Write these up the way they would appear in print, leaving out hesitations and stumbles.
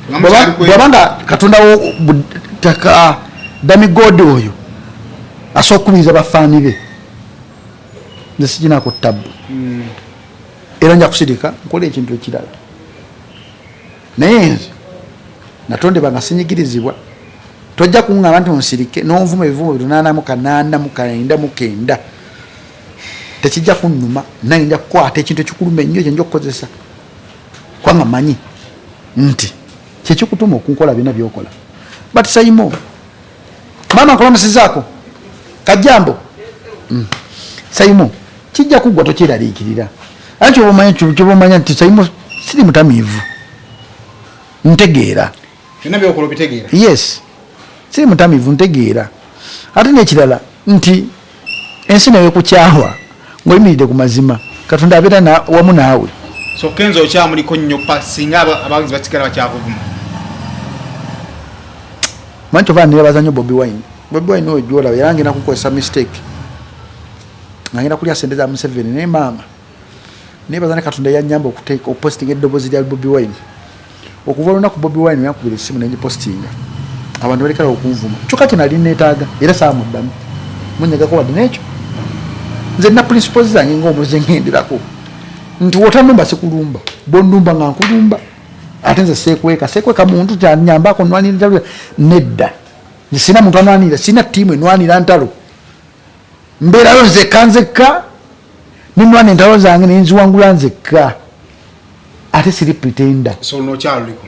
Bwaba nga Katonda taka demigod oyo asobola okukubiriza bafaani be, nze siginako tabbu. Era nja kusirika nkola ekintu ekirala, naye nze natondebwa nga sinyigirizibwa. Tojja kuŋŋamba nti onsirike n'onvuma ebivumo birunaana mu kanaana mu kenda mu kenda, tekijja kunnuma. Nange nja kukwata ekintu ekikuluma ennyo kyenja okukozesa, kubanga manyi nti kyekikutuma okunkola byonna byokola. But Saimo, maama, nkulamusizaako kajambo. Saimo, kijja kuggwa, tokyeraliikirira. Ate kyoba omanya nti Saimo siri mutamiivu, ntegeera. Byonna byokola obitegeera. Yes, siri mutamiivu, ntegeera. Ate nekirala nti ensi naye kukyawa ng'oyimiridde ku mazima, Katonda abeera wamu naawe. So Kenzo okyamuliko nnyo pa singa abawagizi basigala bakyakuvuma? Manyi, kyova nebaza nnyo Bobi Wine. Bobi Wine oyo gyolaba era ngenda kukozesa mistake nga ngenda kulya sente za Museveni, naye maama nebaza ne Katonda yanyamba okuteeka okupostinga eddoboozi lya Bobi Wine. Okuva olunaku Bobi Wine yankubira essimu nengipostinga, abantu balekera okunvuma. Kyokka kye nali neetaaga era saamuddamu munyagako wadde n'ekyo. Nze nina principles zange ng'omuze ngenderako nti wotanumba sikulumba, bwonnumba nga nkulumba. Ate nze seekweka, seekweka muntu kyanyambako nwanira ntalo, nedda. Nze sina muntu anwanira, sina ttiimu enwanira ntalo. Mbeerayo nzekka nzekka, nenwana entalo zange nenziwangula nzekka, ate siri pretender. So luno okyaluliko?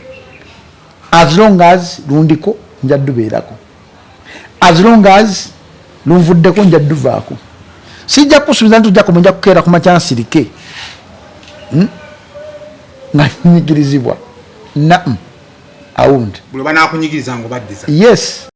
As long as lundiko nja dubeerako, as long as lunvuddeko nja duvaako. Sijja kusuubiza nti ojja nja kukeera ku makya nsirike, Nga nyigirizibwa nam awundi. Buli banakunyigiriza nga obaddiza? Yes.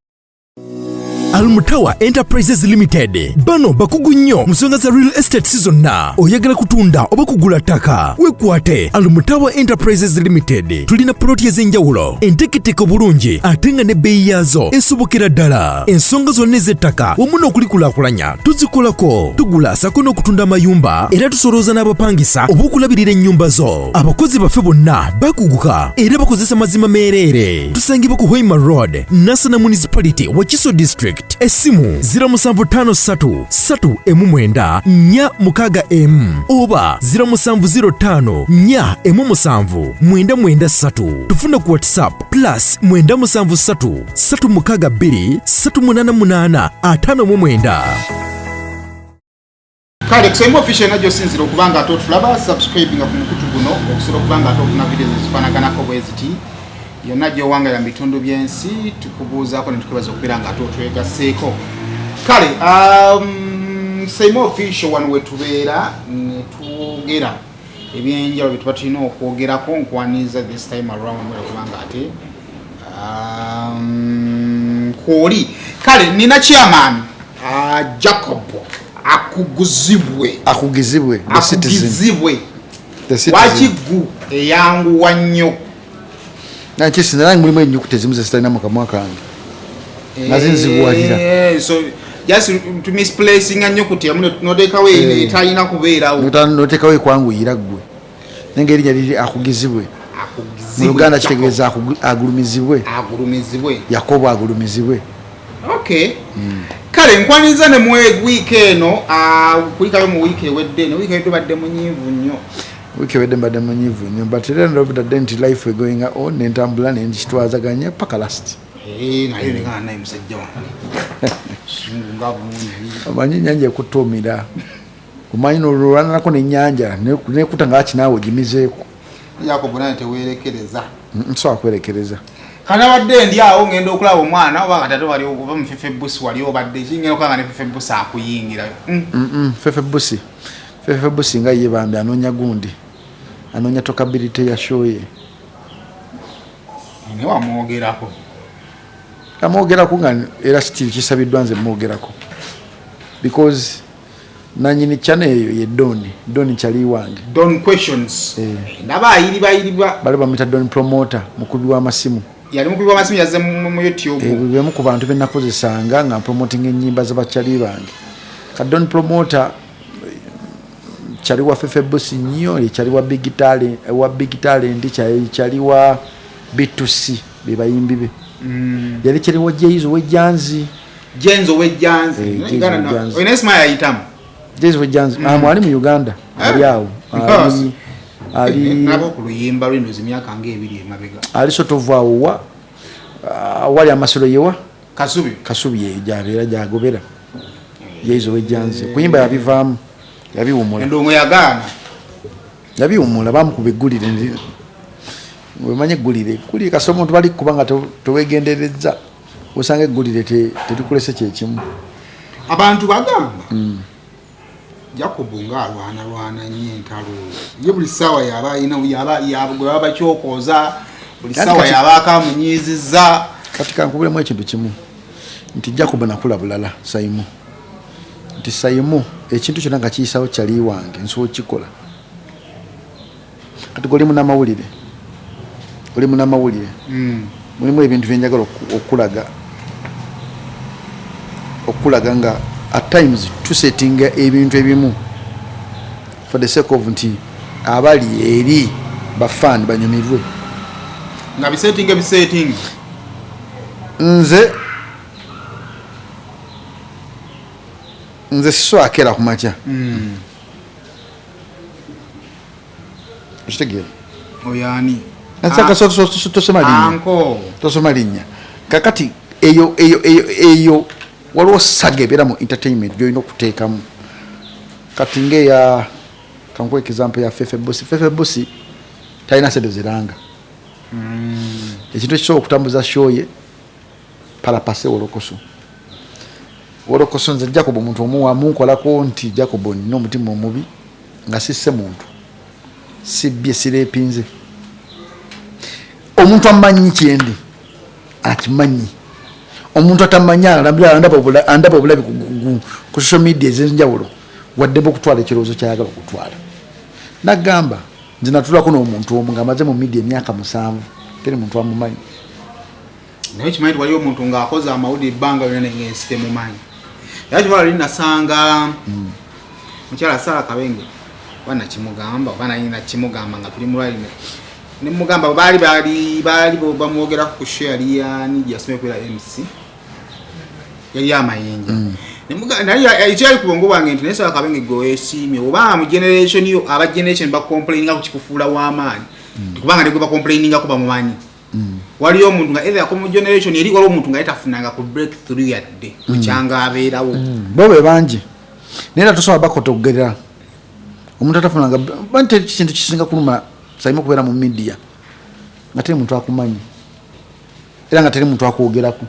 Almutawa Enterprises Limited bano bakugu nnyo mu nsonga za real estate zonna. Oyagala kutunda oba kugula ttaka, wekwate Almutawa Enterprises Limited. Tulina poloti ez'enjawulo enteeketeeke obulungi ate nga n'ebbeeyi yaazo esobokera ddala. Ensonga zonna ez'ettaka wamu n'okulikulaakulanya tuzikolako. Tugula sako n'okutunda amayumba, era tusolooza n'abapangisa oba okulabirira ennyumba zo. Abakozi baffe bonna bakuguka era bakozesa mazima meereere. Tusangibwa ku Hoima Road, Nansana Municipality, Wakiso District. Essimu 0753 3 9 4 6 m oba 0705 4 17 993. Tufune ku WhatsApp +973 362 388 59. Kale kusemba official najjo sinzira okuba nga ate otulaba, subscribe nga ku mukutu guno okusobola okuba nga ate ofuna videos ezifaanaganako bwe ziti yonna gy'owangalira mu bitundu by'ensi. Tukubuuzaako ne tukwebaza okubeera nga ate otwegasseeko. Kale Saimo Official, wano we tubeera ne twogera ebyenjawulo bye tuba tulina okwogerako. Nkwaniriza this time around mwera kubanga ate kwoli. Kale nina chairman Jacob Akuguzibwe. Akugizibwe the citizen. Akugizibwe. The citizen. Wakiggu eyanguwa nnyo. Nakisi nange mulimu ennyukuta ezimu zezitalina mu kamwa kange nga zinzibuwalira. Eh, so just to misplacing ennyukuta emu noteekawo etalina kubeerawo. Noteekawo ekwanguyira ggwe, naye nga erinnya liri Akugizibwe. Mu Akugizibwe Luganda Jacob. Kitegeeza agulumizibwe. Agulumizibwe. Yakobo agulumizibwe. Okay, kale nkwaniriza ne mu wiiki eno. Kulikayo mu wiiki ewedde, ne wiiki ewedde badde munyiivu nnyo. Wiiki ewedde mbadde munyiivu nnyo, but era ndovudadde nti life egoinga on, nentambula nenkitwazaganya paka last. Eh, naye negana naye musajja wange sungu nga bungi. Omanyi ennyanja ekutuumira, omanyi nolwanako nenyanja nekuta nga kinaawe ogimizeeko. Yakobo, naye tewerekereza. Nsobola kwerekereza. Kanabadde ndi awo ngenda okulaba omwana oba kati ate wali oba mufefe busi wali obadde ki, ngenda okulaba nga ne Fefe Busi akuyingirayo. Fefe Busi, Fefe Busi nga ye bambi anoonya gundi, anoonya talkability ya show ye. Naye wamwogerako. Amwogerako nga era still kisabiddwa nze mwogerako because nanyini channel eyo ye Don, Don kyali wange. Don Questions. Eh. Ndaba ayiriba ayiriba. Bali bamuyita Don Promoter, mukubi w'amasimu. Yali mukubi w'amasimu, yazze mu YouTube. Eh, bemu ku bantu benakozesanga nga promoting ennyimba z'abakyali bange. Ka Don Promoter kyali wa Fefe Busi nnyo, kyali wa Big Talent, wa Big Talent, kyali wa B2C bebayimbi be. Yali kyeriwo Jeizo wejjanzi. Jenzo wejjanzi. Eh, Jenzo wejjanzi. Oyina Ismail ayitamu. Jeizo wejjanzi. Mwali mu Uganda. Ali awo. Ali ali nabo ku luyimba lw'endozi emyaka ng'ebiri emabega. Ali sort of awo wa wali amasiro yewa Kasubi. Kasubi ye gyabeera gyagobera. Jeizo wejjanzi. Kuyimba yabivaamu. Yabiwumula. Endongo yagaana. Yabiwumula bamukuba eggulire. Wemanye eggulire. Eggulire kasita omuntu bali kuba nga teweegenderezza. Osanga eggulire terikulese kyekimu. Abantu bagamba. Jacob ng'alwanalwana nnyo entalo. Ye buli ssaawa yaba alina yaba gwe baba bakyokooza, buli ssaawa yaba akamunyiizizza. Kati kankubulemu ekintu kimu. Nti Jacob nakula bulala Saimu. Nti Saimu ekintu kyonna nga kiyisawo kyali wange nsobola okukikola. Kati gwe oli munnamawulire. Oli munnamawulire. Mulimu ebintu bye njagala okulaga. Okulaga nga at times tusettinga ebintu ebimu for the sake of nti abali eri bafan banyumirwe. Nga bisettinga bisetting. Nze siswakera ku makya. Okitegeera? Oyo ani? Tosoma linnya. Anko. Tosoma linnya. Kakati eyo eyo eyo eyo waliwo saga ebeera mu entertainment gy'olina okuteekamu. Kati ng'eya kankuwa example ya Fefe Busi. Fefe Busi talina sente ziranga. Ekintu ekisobola okutambuza show ye palapase wolokoso. Wolokoso nze Jacob omuntu omu wamunkolako nti Jacob nina omutima omubi nga sisse muntu. Sibbye sireepinze. Omuntu amanyi kyendi akimanyi. Omuntu atamanyi andaba obulabi ku social media ez'enjawulo wadde okutwala ekirowoozo ky'ayagala okutwala. Nagamba nze natulako n'omuntu omu ng'amaze mu media emyaka 7 teri muntu amumanyi. Naye kimanyi nti waliwo omuntu ng'akoze amawulire ebbanga lyonna naye ng'ensi temumanyi. Era kiba luli nasanga mukyala Sarah Kabenge oba nakimugamba oba naye nakimugamba nga tuli mulwaliro ne mugamba baali baali baali bamwogerako ku show yali yaani gye yasomye okubeera MC yali amayinja. Naye ekyali ku bwongo bwange nti naye Sarah Kabenge gwe weesiimye oba mu generation yo aba generation bacomplaininga ku kikufuula w'amaanyi kubanga ne gwe bacomplainingako bamumanyi. Waliyo omuntu nga either mu generation eri waliwo omuntu nga yetafunanga ku breakthrough yadde bukyanga abeerawo. Bo be bangi naye era tosobola bakotogerera omuntu atafunanga banti kintu kisinga kuluma Saimu okubeera mu media nga teri muntu akumanyi era nga teri muntu akwogerako.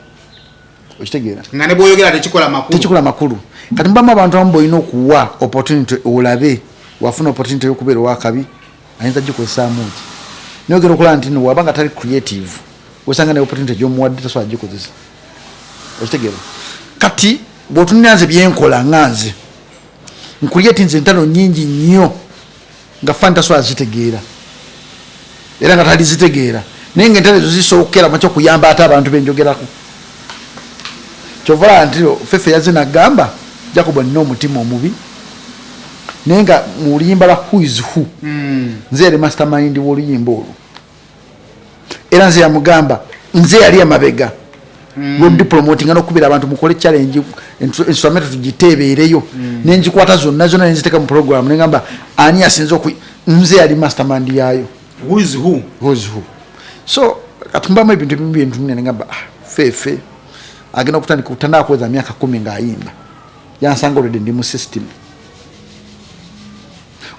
Okitegeera? Nga ne bw'oyogera tekikola makulu. Tekikola makulu. Kati mubamu abantu abamu b'olina okuwa opportunity olabe wafuna opportunity y'okubeera owakabi ayinza gikozesaamu ki. Naye ogenda okulaba nti no waba nga tali creative osanga ne opportunity gy'omuwadde tasobola gikozesa. Okitegeera? Kati bw'otunulira nze byenkola nga nze nkulieti nze entalo nnyingi nnyo nga fan tasobola zitegeera era nga talizitegeera naye nga entalo ezo zisookera makya okuyamba ate abantu benjogerako. Kyova olaba nti Fefe yazze n'agamba Jacob nina omutima omubi naye nga mu luyimba lwa Who is Who nze yali mastermind w'oluyimba olwo era nze yamugamba nze yali emabega lwodipromotinga n'okubira abantu mukole challenge instrumental tugiteebeereyo nengikwata zonna zonna nenziteeka mu program nengamba ani asinze oku nze yali mastermind yaayo. Who is who? Who is who. So kati mbamu ebintu ebimu byentunulira nengamba Fefe agenda okutandika tanakuweza myaka 10 ng'ayimba yansanga already ndi mu system.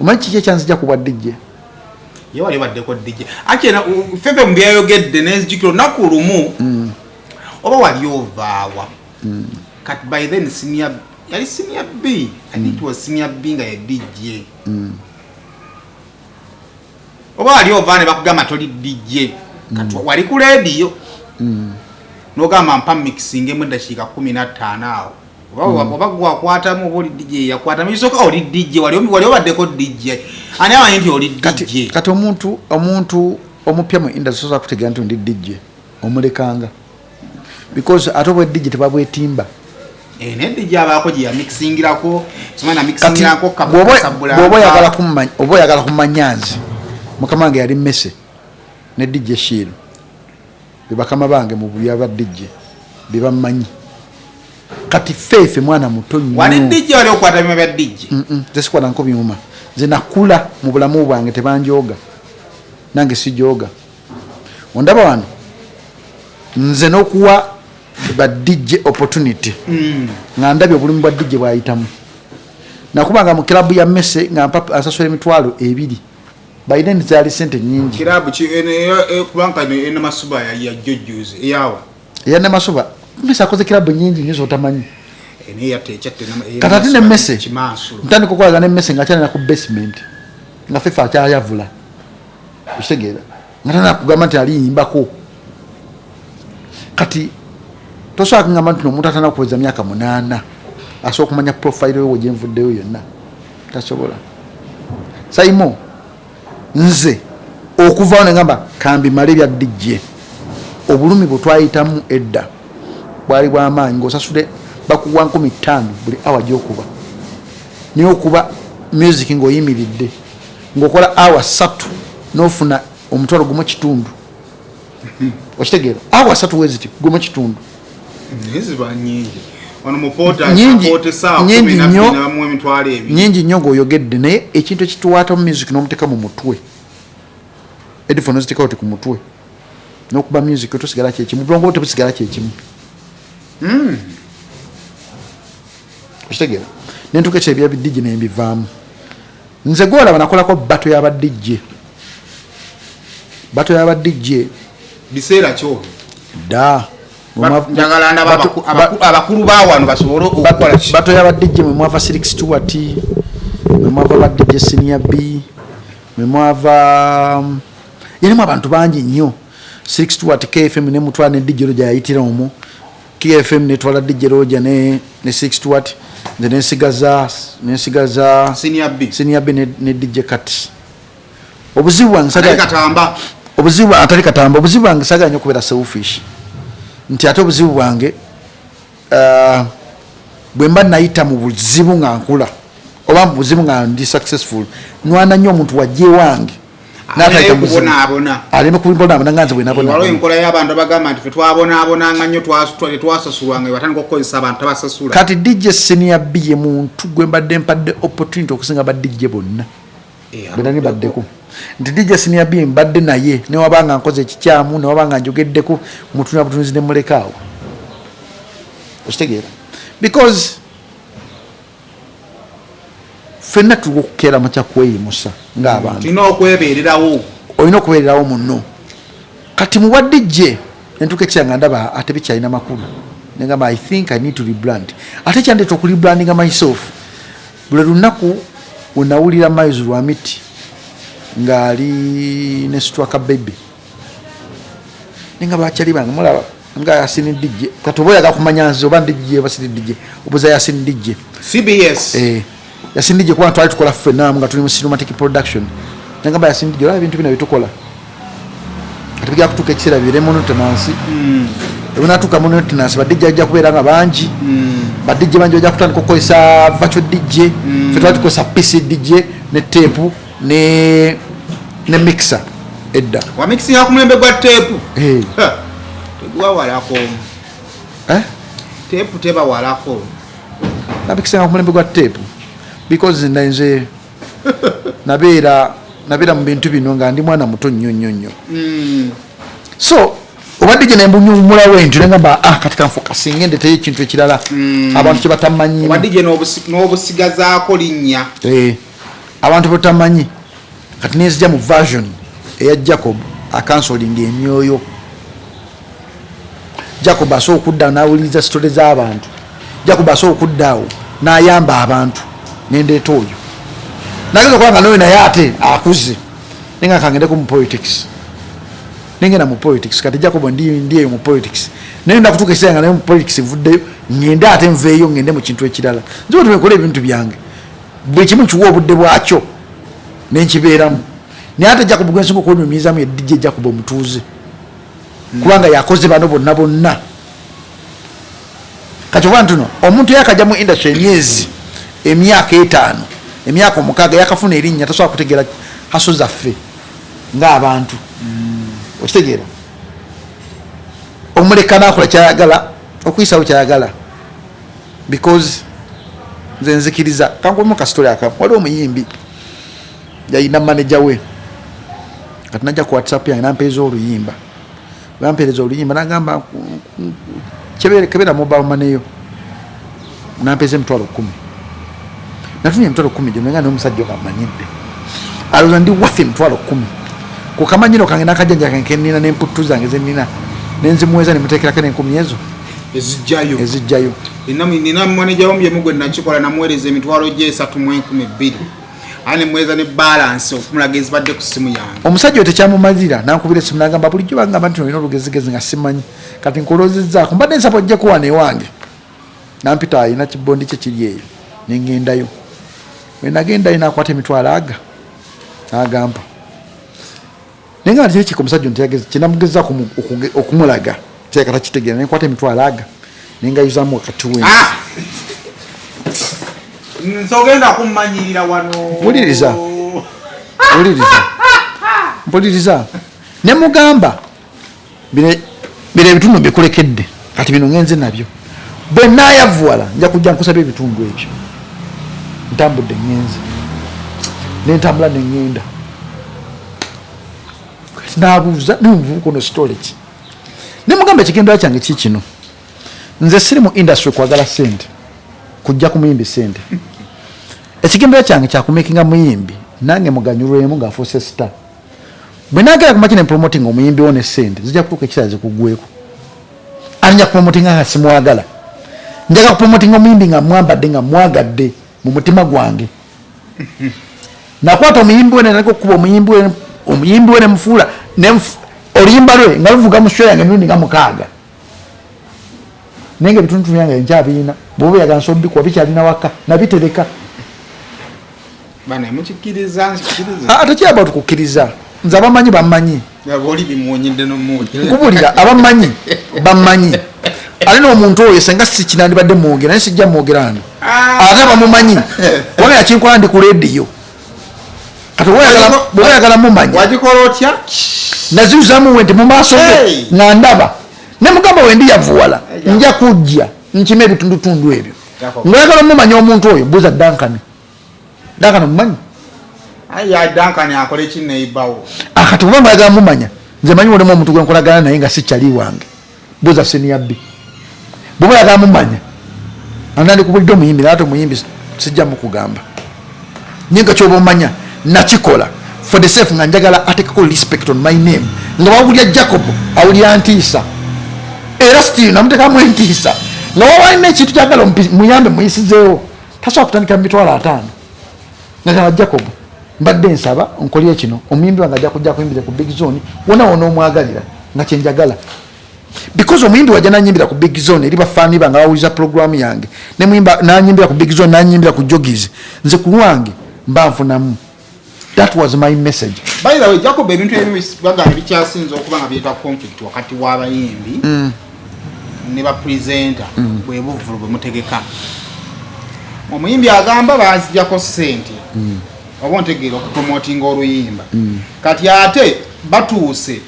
Omanyi kiki ekyanzija ku bwa DJ? Ye wali obaddeko DJ. Actually, Fefe mu byayogedde nenzijukira olunaku lumu oba wali ovaawa. Kati by then senior yali senior B. I think it was senior B nga ye DJ. Oba wali ovaa ne bakugamba toli DJ. Kati wali ku radio. N'ogamba mpa mixingemu eddakiika 15 awo. Oba gwakwatamu oba oli DJ yakwatamu ekisooka oli DJ wali obaddeko DJ. Ani amanyi nti oli DJ? Kati omuntu omupya mu industry sobola kutegeera nti ndi DJ omulekanga because ate obwa DJ tebabwetimba. Ne DJ abaako gye yamixingirako, soma namixingirako bw'oba oyagala kumanya nze mukama wange yali Messi ne DJ Shiru. Be bakama bange mu byaba DJ be bammanyi. Kati Fefe mwana muto nnyo. Wali DJ, wali okwata byuma bya DJ? Nze sikwata nko byuma. Nze nakula mu bulamu bwange tebanjooga, nange sijooga. Ondaba wano nze n'okuwa ba DJ opportunity nga ndabye obulimu bwa DJ bwayitamu. Nakubanga mu kilabu ya Mese nga mpa asasula 20,000. By then zaali sente nyingi. Kirabu ki kubanga eno Masuba ya jojjuzi eyawa? Eya Namasuba. Mese akoze kilabu nyingi nnyo z'otamanyi. Naye yatta ekyatte. Kati ate ne Mese Kimansulo. ntandika okulaga ne Mese nga akyalina ku basement nga Fefe akyayavula, okitegeera, nga tana kugamba nti aliyimbako. Kati tosobola kugamba nti omuntu atana kuweza myaka 8 asobola okumanya profile yo gyenvuddeyo yonna, tasobola. Saimo, nze okuvaawo negamba kambimale bya DJ, obulumi bwe twayitamu edda bwali bwamaanyi, ng'osasule bakuwa 5,000 buli awa gyokuba, naye okuba music ng'oyimiridde ng'okola awa 3 n'ofuna 1,500. Okitegeera? Awa 3 weziti 1.5. Naye ziba nyingi wano mu pota. Nyingi, Pota saa nyingi kumi na nnyo. bbiri nabamuwa 20,000. Nyingi nnyo ng'oyogedde, naye ekintu ekituwaata mu music n'omuteeka mu mutwe, headphone oziteekawo ti ku mutwe n'okuba music, tosigala kyekimu, bulongo bwo tebusigala kyekimu. Okitegeera? Nentuuka ekyo ebya DJ nembivaamu. Nze gwolaba nakolako battle y'aba DJ, battle y'aba DJ. Biseera kyo? Dda. Njagala ndaba abakulu ba wano basobole okukola ki. Battle y'aba DJ mwe mwava Silk Stewart, mwe mwava ba DJ Senior B, mwe mwava yalimu abantu bangi nnyo. Silk Stewart KFM ne mutwala ne DJ Roger yayitira omwo. KFM netwala DJ Roger ne Silk Stewart, nze nensigaza Senior B. Senior B ne DJ Kat. Obuzibu bwange Atali saga Katamba. Obuzibu atali Katamba. Obuzibu bwange sagala nnyo okubeera selfish, nti ate obuzibu bwange bwe mba nayita mu buzibu nga nkula oba mu buzibu nga ndi successful, nwana nnyo omuntu wajja ewange n'atayita mu buzibu. Kubonaabona. Aleme kubonaabona nga nze bwe Waliwo nabonaabona. enkola y'abantu abagamba nti fe twabonaabonanga nnyo, tetwasasulwanga, batandika okukozesa abantu abasasula. Kati DJ Senior B ye muntu gwe mbadde mpadde opportunity okusinga ba DJ bonna bwe nali mbaddeko, nti DJ Senior B mbadde naye newabanga nkoze ekikyamu, newabanga njogeddeko, mutunula butunuzi ne mulekaawo. Okitegeera? Because ffenna tuliwo okukeera makya kweyimusa ng'abantu. Tulina okwebeererawo. Olina okubeererawo munno. Kati muwa DJ entuuka ekira nga ndaba ate bikyalina makulu, negamba I think I need to rebrand. Ate kyandeeta okurebrandinga myself, buli lunaku wenawulira Miles Lwamiti ng'ali ne Straka Baby, nenga bakyali bange mulaba nga Yasini DJ. Kati oba oyagala kumanya nze oba ndi DJ oba siri DJ, obuza Yasini DJ. CBS. Eh, Yasini DJ, kuba twali tukola ffenna nga tuli mu cinematic production. Nagamba Yasini DJ, olaba ebintu bino byetukola kati bijja kutuuka ekiseera bibeere monotonous. Ebinatuuka monotonous, ba DJ ajja kubeera nga bangi, ba DJ bangi bajja kutandika okukozesa virtual DJ. Ffe twali tukozesa PC DJ ne tape ne mixer edda. Wamixinga ku mulembe gwa teepu? Eh. Teguwawalako. Eh? Teepu tebawalako. Nabikisanga ku mulembe gwa tape because nze nabeera mu bintu bino nga ndi mwana muto nnyo nnyo nnyo. So obadde gye nembunyumulawo entyo nengamba, ah, kati kanfokasinge ndeteyo ekintu ekirala abantu kye batamanyi. Oba DJ n'obusigazaako linnya. Eh, abantu betamanyi. Kati nenzija mu version eya Jacob akansolinga emyoyo. Jacob asobola okudda n'awuliriza story z'abantu. Jacob asobola okudda awo n'ayamba abantu. Nendeeta oyo nageza okuba nga noyo naye ate akuze, nenga kangendeko mu politics, nengenda mu politics. Kati Jacob ndi eyo mu politics, naye nda kutuuka ekiseera nga naye mu politics nvuddeyo, ngende ate nveeyo ngende mu kintu ekirala. Nze bwe tukola ebintu byange, buli kimu kiwa obudde bwakyo nenkibeeramu. Naye ate Jacob gwensinga okwenyumirizamu ye DJ Jacob omutuuze, kubanga yakoze bano bonna bonna. Kati oba ntuno omuntu yakajja mu industry emyezi, emyaka 5, emyaka 6, yakafuna erinnya, tasobola kutegeera hustle zaffe ng'abantu. Okitegeera? Namuleka nakola kyayagala, okuyisawo kyayagala, because nze nzikiriza. Kankumu kasitole akamu. Waliwo omuyimbi yayina manager we, kati najja ku WhatsApp yange nampeereza oluyimba. Bampeereza oluyimba, nagamba, "Kebera mobile money yo." Nampeeza 100,000. Nafunye 100,000 gyo nga n'omusajja ono amanyidde, alowooza ndi waffe 100,000 ku kamanyiro kange n'akajjanja kange kenina n'emputtu zange zenina, nenzimuweza nemuteekerako n'enkumi ezo ezijjayo. Ezijjayo. Nina manager womu gwe nakikola, namuweereza emitwalo gye 3 mu 2000, ate nemuweereza ne balance okumulaga ezibadde ku simu yange. Omusajja oyo tekyamumazira, nankubira esimu nagamba, "Bulijjo bagamba nti olina olugezigezi nga simanyi, kati nkulozezzaako, mbadde nsaba ojje kuwana ewange." Nampita, alina kibondi kye kiri eyo, nengendayo. Bwe nagendayo, nakwata emitwalo aga nagamba, naye nga nti kika omusajja ono teyagezi. Kyenamugezaako okumulaga kyeka takitegeera. Nenkwata emitwalo aga nengayuzamu wakati we. Ah! Nsogenda kummanyirira wano. Wuliriza. Wuliriza, mpuliriza. Nemugamba, Bino ebitundu mbikulekedde, kati bino ngenze nabyo. Bwe naayavuwala nja kujja nkusaba ebitundu ebyo." Ntambudde ngenze, nentambula neŋŋenda. Kati nabuuza nomuvubuka ono, "Story ki?" Nemugamba, "Ekigendera kyange ki kino, nze siri mu industry kwagala sente, kujja ku muyimbi sente. Ekigendera kyange kyakumakinga muyimbi nange muganyulwemu ng'afuuse star. Bwe nagera kumaki ne promoting omuyimbi wo ne sente zijja kutuuka ekirala zikugweko. Ate nja kupromotinga nga simwagala. Njaga kupromotinga omuyimbi nga mwambadde, nga mwagadde mu mutima gwange." Nakwata omuyimbi we, nenaleka okukuba omuyimbi we, omuyimbi we nemufuula oluyimba lwe nga luvuga mu show yange emirundi nga 6, naye nga ebitundu byange nkyabirina. Bwoba oyagala nsobola obikuwa, bikyalina waka, nabitereka. Bana mukikiriza, nkikiriza. Ah, tekyaba tukukkiriza. Nze abamanyi bamanyi. Oli bimuwonyedde nomuwonyi. Nkubulira, abamanyi bamanyi. Ate n'omuntu oyo senga si kinandibadde mwogera, naye sijja mwogera wano. Ate abamumanyi, kubanga yakinkola ndi ku rediyo. Kati bw'oba oyagala mumanya. Wagikola otya? Naziuzamu we nti mu maaso ge. Hey! Nga ndaba nemugamba, "Wendi yavuwala, nja kujja nkima ebitundutundu ebyo." Jacob. Ngaoyagala omumanya omuntu oyo, buuza Duncan. Duncan omumanyi? Aya, Duncan akole ki neibawo? Akati oba ngaoyagala mumanya, nze manyi walimu omuntu gwenkolagana naye nga si kyali wange, buuza senior B bwoba oyagala mumanya. Anandikubulidde omuyimbi, naye ate omuyimbi sijja mukugamba. Naye nga kyoba omanya, nakikola for the safe, nga njagala atekako respect on my name, nga bawulira Jacob awulira ntiisa, era still namutekamu entiisa, nga wawalina ekintu kyagala muyambe muyisizeewo, tasobola kutandika mu 50,000. Nga Jacob, mbadde nsaba nkolye kino, omuyimbi wange ajja kujja kuyimbira ku Big Zone wona wona omwagalira, nga kyenjagala, because omuyimbi wajja nanyimbira ku Big Zone eri bafaani bange bawuliza programu yange, nemuyimba nanyimbira ku Big Zone, nanyimbira ku Jogis, nze ku lwange mba nfunamu. That was my message. By the way, Jacob, ebintu ebimu bagamba ebikyasinza okuba nga bireeta conflict wakati w'abayimbi ne bapresenter bwe buvulu bwe mutegeka. Omuyimbi agamba banzijjako ssente, oba ontegeera, okupromotinga oluyimba. Kati ate batuuse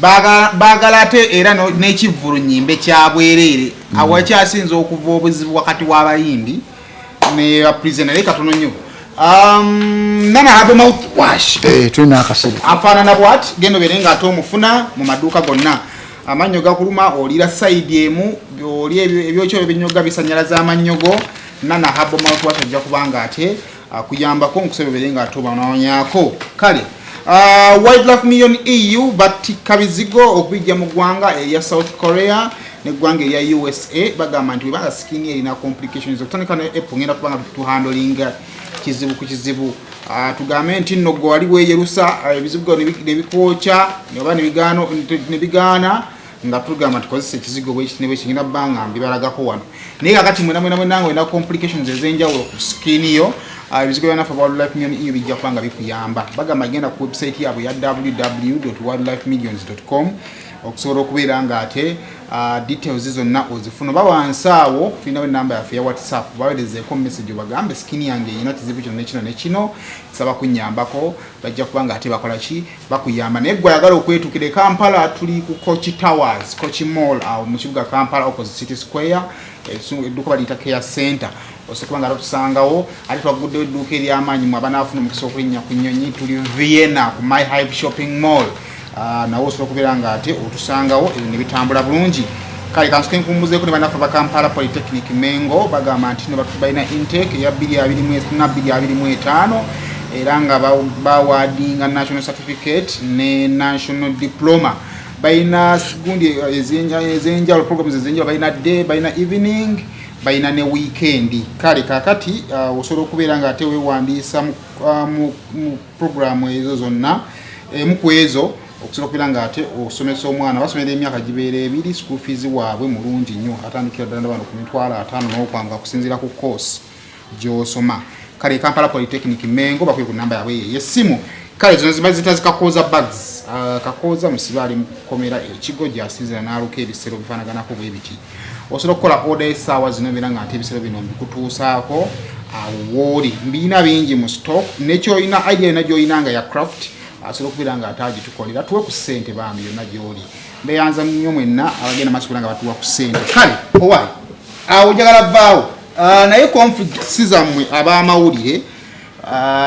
baagala ate era n'ekivvulu nyimbe kyabwereere. Awo wakyasinza okuva obuzibu wakati w'abayimbi ne bapresenter. Naye katono nnyo. Nana have mouth wash. Eh, tulina akasebe. Afaanana bwati, genda obeere nga ate omufuna mu maduuka gonna. Amannyo gakuluma, olira side emu, oli ebyokyo ebinyoga bisanyalaza amannyo go, Nana Herbal mouthwash ajja kubanga ate akuyambako nkusaba obeere nga ate obanonyako. Kale, Wildlife Million EU batikka bizigo okubijja mu ggwanga erya South Korea neggwanga erya USA. Bagamba nti webanga skin erina complications, okutandika ne apple, ngenda kubanga tuhandlinga kizibu ku kizibu. Tugambe nti nno gwe wali weeyerusa, ebizibu gano nebikwokya oba nebigaana, nga tugamba tukozesa ekizigo bwekiti ne bwekiti, ngenda bbanga mbibalagako wano. Naye kakati mwena mwena mwena nga olina complications ez'enjawulo ku skin yo, ebizigo bya nafe Wildlife Million EU bijja kuba nga bikuyamba. Bagamba genda ku website yaabwe ya www wildlifemillions com okusobola okubeera nga ate Details zonna ozifuna oba wansi awo tulinawo enamba yaffe ya WhatsApp. Bawerezeeko message obagambe skin yange erina kizibu kino nekino nekino, nsaba kunyambako. Bajja kuba nga ate bakola ki? Bakuyamba. Naye gwe ayagala okwetukira e Kampala, tuli ku Kochi Towers, Kochi Mall, awo mu kibuga Kampala, opposite City Square. Edduuka baliyita Care Center. Osobola kuba nga ate otusangawo. Ate twaguddewo edduuka ery'amaanyi mu abanaafuna omukisa okulinnya ku nnyonyi, tuli Vienna ku My Hive Shopping Mall. Nawe osobola okubeera nga ate otusangawo, ebyo ne bitambula bulungi. Kale kansuke nkumbuzeeko ne bannaffe ba Kampala Polytechnic Mengo. Bagamba nti no balina intake eya 2025, era nga baawardinga national certificate ne national diploma. Balina gundi ez'enjawulo, programs ez'enjawulo. Balina day, balina evening, balina ne weekend. Kale kakati osobola okubeera nga ate weewandiisa mu programu ezo zonna, emu ku ezo, okusobola okubeera nga ate osomesa omwana. Basomera emyaka gibeera 2. School fees waabwe mulungi nnyo, atandikira ddala bano ku 500,000 n'okwanga, okusinziira ku course gy'osoma. Kale Kampala Polytechnic Mengo, bakubye ku namba yaabwe eyo ey'essimu. Kale zino ziba zita zikakooza bags. Kakooza musibe ali mukomera ekigo gyasinzira n'aluka ebisero bifaanaganako bwe biti. Osobola okukola order essaawa zino, beera nga nti ebisero bino mbikutuusaako awo wooli. Mbirina bingi mu stock. Nekyoyina, idea yonna gy'olina nga ya craft, asobola okubeera nga ate agitukolera. Tuwe ku ssente bambi, yonna gy'oli. Mbeyanza nnyo mwenna abagenda maaso kubeera nga batuwa ku ssente. Kale owaayi, awo njagala vaawo. Naye conflict si zammwe ab'amawulire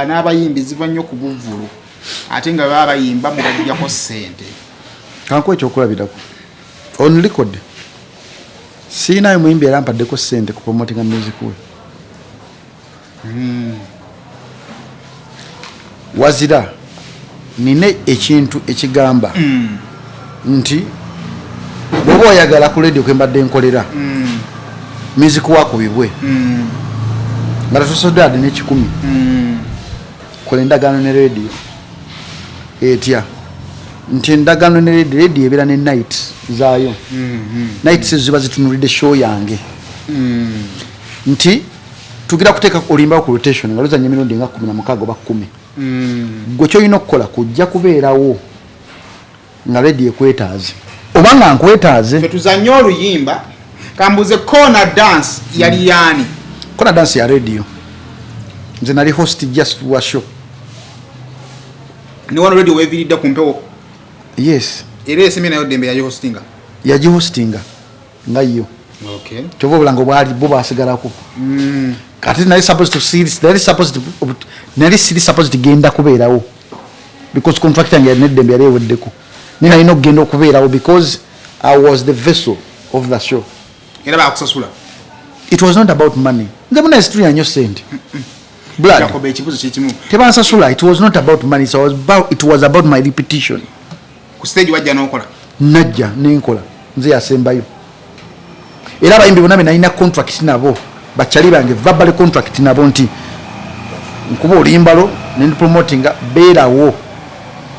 n'abayimbi ziva nnyo ku buvvulu, ate nga baba bayimba mubajjako ssente. Kankuwa ekyokulabirako on record. Siinayo muyimbi era mpaddeko ssente ku promotinga music we. Wazira nina ekintu ekigamba nti bw'oba oyagala ku radio kwembadde nkolera music wakubibwe nga tetusodde ade n'ekikumi, kola endagaano ne radio. Etya nti endagaano ne radio, radio ebeera ne night zaayo. Nights ezo ziba zitunulidde show yange, nti tugira kuteeka oluyimba ku rotation nga luzanya emirundi nga 16 oba 10. Gwe kyolina okukola kujja kubeerawo nga radio ekwetaaze oba nga nkwetaaze. Fe tuzanye oluyimba. Kambuze, Kona Dance yali yaani? Kona Dance ya radio. Nze nali host just wa show. Ne wano radio weviridde ku mpewo? Yes. Era esemye nayo Ddembe yagihostinga? Yagihostinga nga yo. Kyova obulango bwali bo basigalako. Kati nali supposed to see, nali supposed to, nali siri supposed to genda kubeerawo because contract yange neddembe yali eweddeko, naye nalina okugenda okubeerawo because I was the vessel of the show. Era bakusasula? It was not about money. Nze muna situlya nnyo sente, blood. Jacob, ekibuzo kyekimu. Tebansasula. It was not about money. So it was about my repetition. Ku stage wajja n'okola? Najja nenkola, nze yasembayo. Era abayimbi bonna benalina contract nabo, bakyali bange, verbal contract nabo nti nkuba oluyimbalo nenpromotinga, beerawo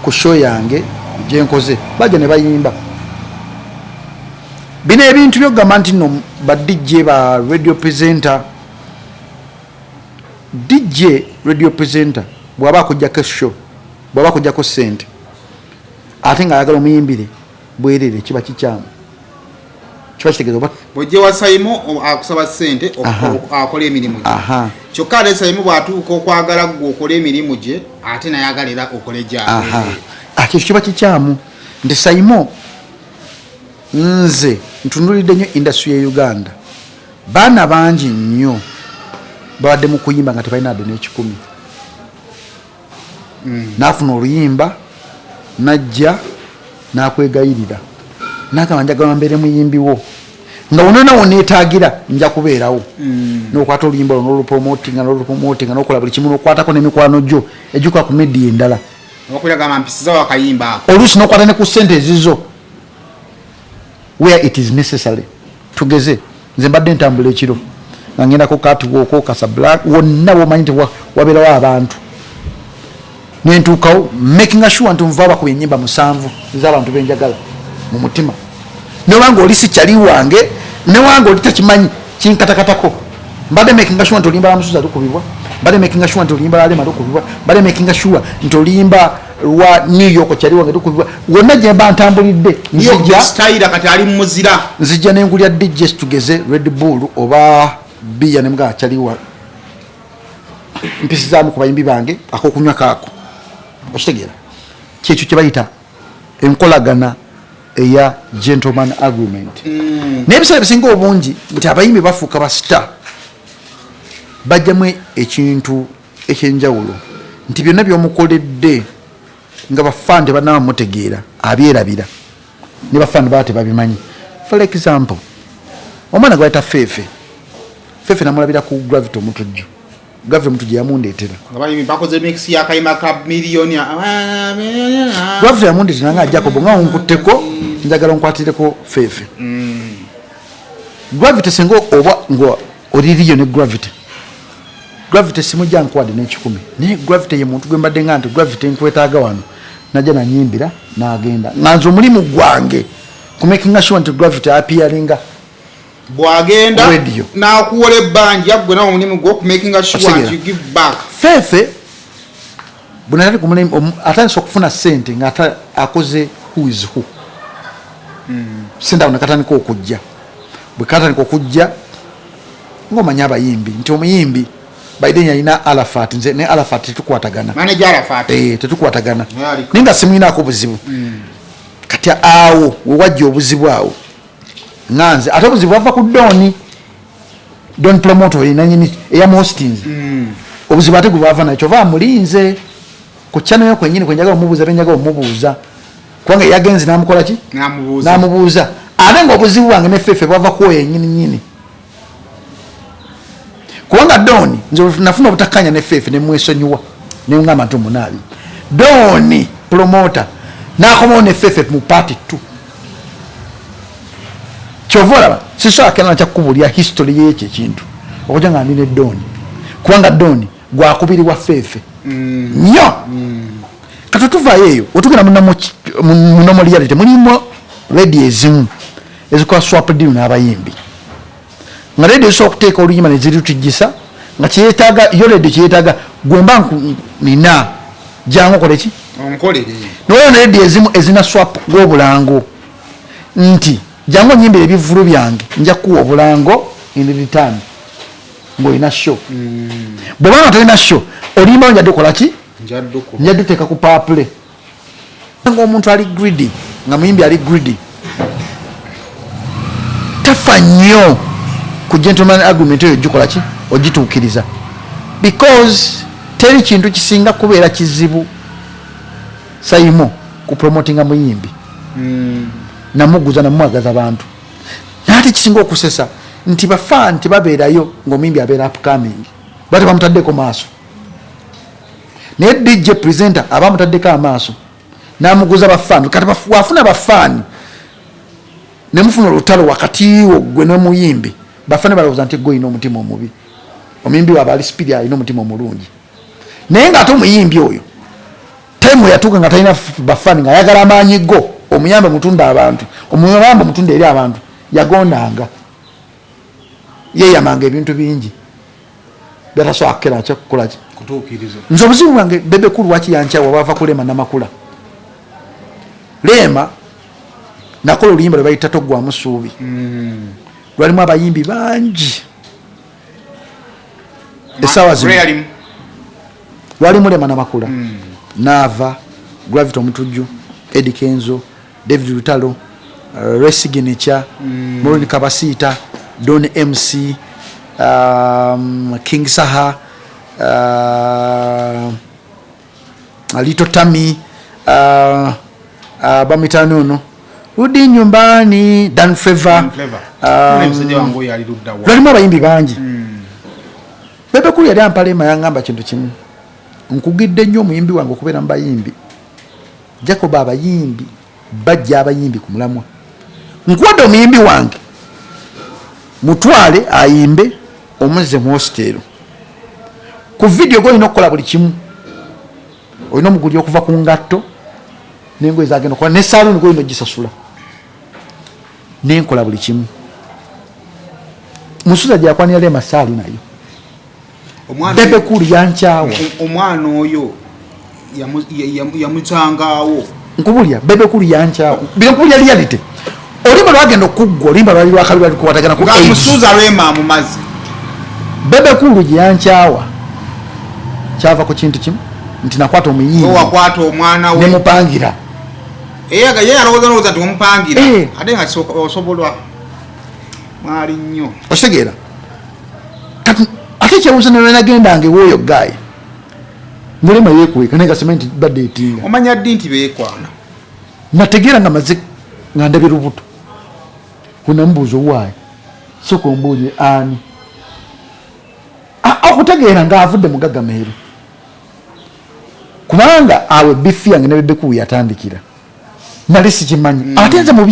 ku show yange gyenkoze. Bajja ne bayimba. Bino ebintu byokugamba nti no ba DJ, ba radio presenter, DJ, radio presenter bw'aba akuggyako show, bw'aba akuggyako sente ate ng'ayagala omuyimbire bwerere, kiba kikyamu. Kiba kitegeeza oba Bw'ojja wa Saimo, akusaba ssente akola emirimu gye. Kyokka ate Saimo bw'atuuka okwagala ggwe okole emirimu gye, ate nayagala era okole gyabwe. Ate ekyo kiba kikyamu nti Saimo, nze ntunulidde nnyo industry ye Uganda. Baana bangi nnyo babadde mu kuyimba nga tebalina adde n'ekikumi. N'afuna oluyimba, najja n'akwegayirira nagamba, "Njagala mbeere muyimbi wo, nga wonona woneetaagira nja kubeerawo." N'okwata oluyimba olwo n'olupromotinga, n'olupromotinga, n'okola buli kimu, n'okwatako n'emikwano gyo egikola ku media endala. Okubira gamba mpisizawo akayimba ako. Oluusi n'okwata ne ku ssente ezizo where it is necessary. Tugeze nze mbadde ntambula ekiro nga ngendako catwalk, Casablanca, wonna womanyi nti wabeerawo abantu, nentuukawo making sure nti nva bakuba enyimba musanvu ez'abantu benjagala mu mutima. Newanga oli si kyali wange, newanga oli takimanyi, kinkatakatako. Mbadde making sure nti oluyimba lwa Musuza lukubibwa, mbadde making sure nti oluyimba lwa Lema lukubibwa, mbadde making sure nti oluyimba lwa New York kyali wange tukubibwa wonna gye mba ntambulidde. Nzija style kati ali muzira. Nzija nengulya DJ, tugeze Red Bull oba bia, ne mga kyaliwa mpisizaamu ku bayimbi bange akokunywa kaako. Okitegeera? Kyekyo kye bayita enkolagana eya gentleman agreement. Naye ebiseera ebisinga obungi nti abayimbi bafuuka ba star, bajjamu ekintu ekyenjawulo nti byonna byomukoledde nga bafaani tebanaba mutegeera, abyerabira, ne bafaani baba tebabimanyi. For example, omwana gwe bayita Feefe, Feefe namulabira ku Gravity Omutujju. Gravity Omutujju yamundeetera. Nga bayimbi bakoze mix y'akayima ka miliyoni. Gravity yamundeetera nga Jacob, nga onkutteko, njagala onkwatireko Feefe. Gravity singa oba nga oliriyo ne Gravity, Gravity simujja nkuwadde n'ekikumi, naye Gravity ye muntu gwe mbadde nga nti Gravity nkwetaaga wano, najja nanyimbira n'agenda, nga nze omulimu gwange kumakinga sure nti Gravity appearinga Bwagenda Radio. N'akuwola ebbanja, gwe nawe omulimu gwo okumakinga sure Okitegeera? nti you give back. Feefe bwe natali atandise okufuna sente nga akoze Who Is Who, sente awo nakatandika okujja. Bwe katandika okujja, ngaomanya abayimbi nti omuyimbi baiden yalina Arafat, nze ne Arafat tetukwatagana. Manager Arafat. Eh, tetukwatagana. Naye aliko. Naye nga simwinaako buzibu. Kati awo wewajja obuzibu awo nga nze ate obuzibu bwava ku Doni, Don Promoter nanyini eyamuhostinze. Obuzibu ate gwe bwava nakyo ova amulinze ku channel yo kwenyini kwenjagala omubuuza benjagala omubuuza, kubanga yagenze namukola ki? N'amubuuza. Namubuuza. Ate nga obuzibu bwange ne Fefe bwava kwoyo enyini nyini, kubanga Doni nze nafuna obutakkanya ne Fefe nemwesonyiwa, neŋŋamba nti omunaabi Doni Promoter nakomawo ne Fefe mu part 2. Kyova olaba sisobola kena nakyakukubulya history yekyo ekintu okujja nga ndi ne Doni, kubanga Doni gwakubiri wa Fefe nnyo. Kati tuvaayo eyo wetugenda mu normal reality, mulimu radio ezimu ezikola swap deal n'abayimbi, nga radio esobola okuteeka oluyimba nezirutugisa nga kyeyetaaga yo radio, kyeyetaaga gwemba nina jangu okole ki? Onkolere. Naye radio ezimu ezina swap gw'obulango nti jangu onyimbira ebivulu byange, nja kukuwa obulango in return ng'olina show. Bw'obanga tolina show, oluyimba njadde okola ki? Njadduku. Njadde oteeka ku paapule nga omuntu ali greedy, nga muyimbi ali greedy, tafa nnyo ku gentleman agreement eyo gikola ki ogituukiriza, because teri kintu kisinga kubeera kizibu sayimo ku promotinga muyimbi namuguza namwagaza bantu. Naye ate kisinga okusesa nti bafaani tebabeerayo ngaomuyimbi abeera upcoming, ba tebamutaddeko maaso, naye DJ presenter aba amutaddeko amaaso namuguza bafaani. Kati wafuna bafaani nemufuna olutalo wakati wo gwe nomuyimbi, bafaani balowooza nti gwe olina omutima omubi, omuyimbi waaba ali speed alina omutima omulungi. Naye ngaate omuyimbi oyo time yatuuka nga talina bafaani, nga ayagala amaanyi go omuyambe mutunda abantu, omuyambe omutunda eri abantu, yagondanga yeyamanga ebintu bingi byatasobola kukera kyakukolaki. Kutuukiriza. Nze obuzibu bwange Bebe Cool lwaki yankyawa, bwava ku Rema Namakula. Rema nakola oluyimba lwe bayita Toggwamu Suubi, lwalimu abayimbi bangi essaawa zino. Ray. Lwalimu Rema Namakula, Naava, Gravity Omutujju, Eddie Kenzo, David Lutalo, Ray Signature, Maureen Kabasiita, Don MC, King Saha, Lito Tami, bamitano ono Rudi Nyumbani, Dan Favor. Musajja wange oyo ali ludda wa? Lwalimu abayimbi bangi. Bebe Cool yali ampalema, yaŋŋamba kintu kimu: nkugidde nnyo omuyimbi wange okubeera mu bayimbi. Jacob, abayimbi bajja abayimbi ku mulamwa, nkuwadde omuyimbi wange, mutwale ayimbe, omuzze mu hostel ku vidiyo gwolina okukola buli kimu, olina omugulira okuva ku ngatto nengoye zagenda okukola ne saaluuni gwolina ogisasula, nenkola buli kimu. Musuza gyakwanira Rema saali nayo. Omwana Bebe Cool yankyawa. Omwana oyo Yamucangaawo. Nkubulya, Bebe Cool yankyawo. Bino nkubulya reality. Oluyimba lwagenda okuggwa, oluyimba lwali lwakabi, lwali kukwatagana ku nga AIDS. Musuuza Rema mu mazzi. Bebe Cool gye yankyawa kyava ku kintu kimu, nti nakwata omuyimbi. Wakwata omwana we. Nemupangira. Ye yalowooza nolowooza nti omupangira. Eh. Ate nga osobolwa mwali nnyo. Okitegeera? Kati ate ekyewuuzo, nenagendanga ewooyo guy, Nerema yekweka, naye nga simanyi nti badde etinga. Omanya ddi nti beekwana? Nategeera nga maze nga ndabye lubuto. Wenamubuuza, owaayi, soka ombuulire ani? Okutegeera ng'avudde mu Gagameero, kubanga awo beef yange ne Bebe Cool yatandikira. Nali sikimanyi. Ate nze mu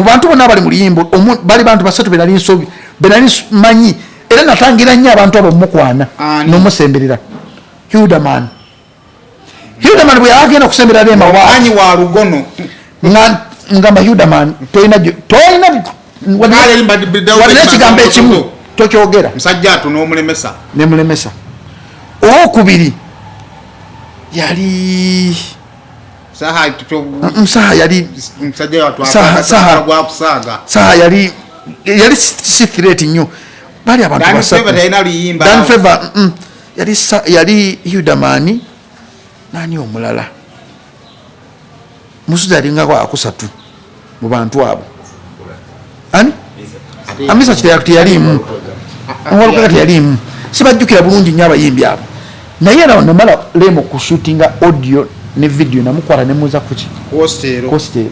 bantu bonna abali mu luyimbo, bali bantu basatu benali nsobi, benali manyi, era natangira nnyo abantu abo mukwana. Ani? N'omusemberera Hilderman. Hilderman bwe yagenda okusembera Rema wa anyi wa lugono. Nga ngamba, Hilderman, tolina tolina Kale wadde ekigambo ekimu tokyogera. Musajja atu n'omulemesa. Nemulemesa. Owokubiri yali Saha. Saha yali Musajja watu. Saha. Gwakusaaga. Saha yali si threat nnyo. Bali abantu Dan basatu. Favor talina luyimba. Dan Favor, yali yali Hilderman, nani omulala? Musuza yalingako akusatu mu bantu abo. Ani? Amisa teyaliimu, Walukaga teyaliimu, sibajjukira bulungi nnyo abayimbi abo. Naye era namala Rema okushootinga audio ne video, namukwata nemuza kuki? Hostel. Hostel.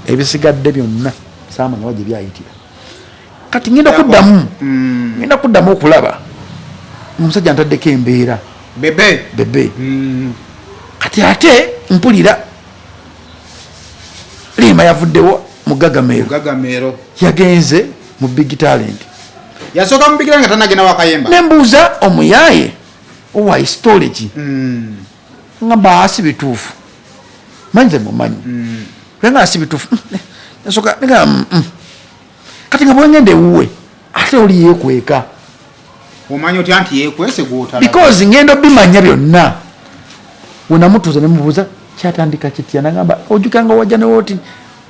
Ebisigadde byonna saamanya wa gye byayitira. Kati ngenda kuddamu, ngenda kuddamu okulaba omusajja ntaddeko embeera. Bebe. Bebe. Kati ate mpulira Rema yavuddewo mu Gagamero. Gagamero. Yagenze mu Big Talent. Yasooka mubikira nga tanagenda wakayemba. Nembuuza omuyaye owa storage, ngamba asi bituufu? Manyi mumanyi nga asi bituufu. Nsooka nga Kati nga bwengenda ewuwe, ate oli yeekweka. Omanyi otya nti yeekwese gwotala? Because ngenda obimanya byonna. Wenamutuuza nemubuuza kyatandika kitya, nagamba, ojjukira nga wajja newoti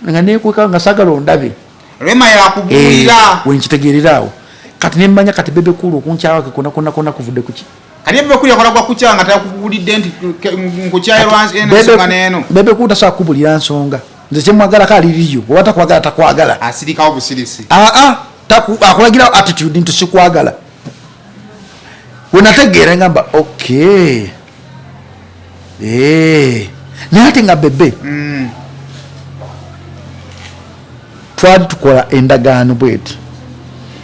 nga nekweka nga saagala ondabe? Rema yakubuulira? Eh, wenkitegeerera awo. Kati nemmanya kati Bebe Cool okunkyawake kona kona kona kuvudde kuki. Kati Bebe Cool yakola gwa kukyawa nga takubuulidde nti nkukyaye lwansonga neeno? Bebe Cool tasobola kubulira nsonga. Nze kyemwagalako aliriyo, oba takwagala takwagala. Asirikawo busirisi. Aa, akulagira attitude nti sikwagala. Wenategeera ngamba okay. Eh, naye ate nga Bebe twali tukola endagaano bweti: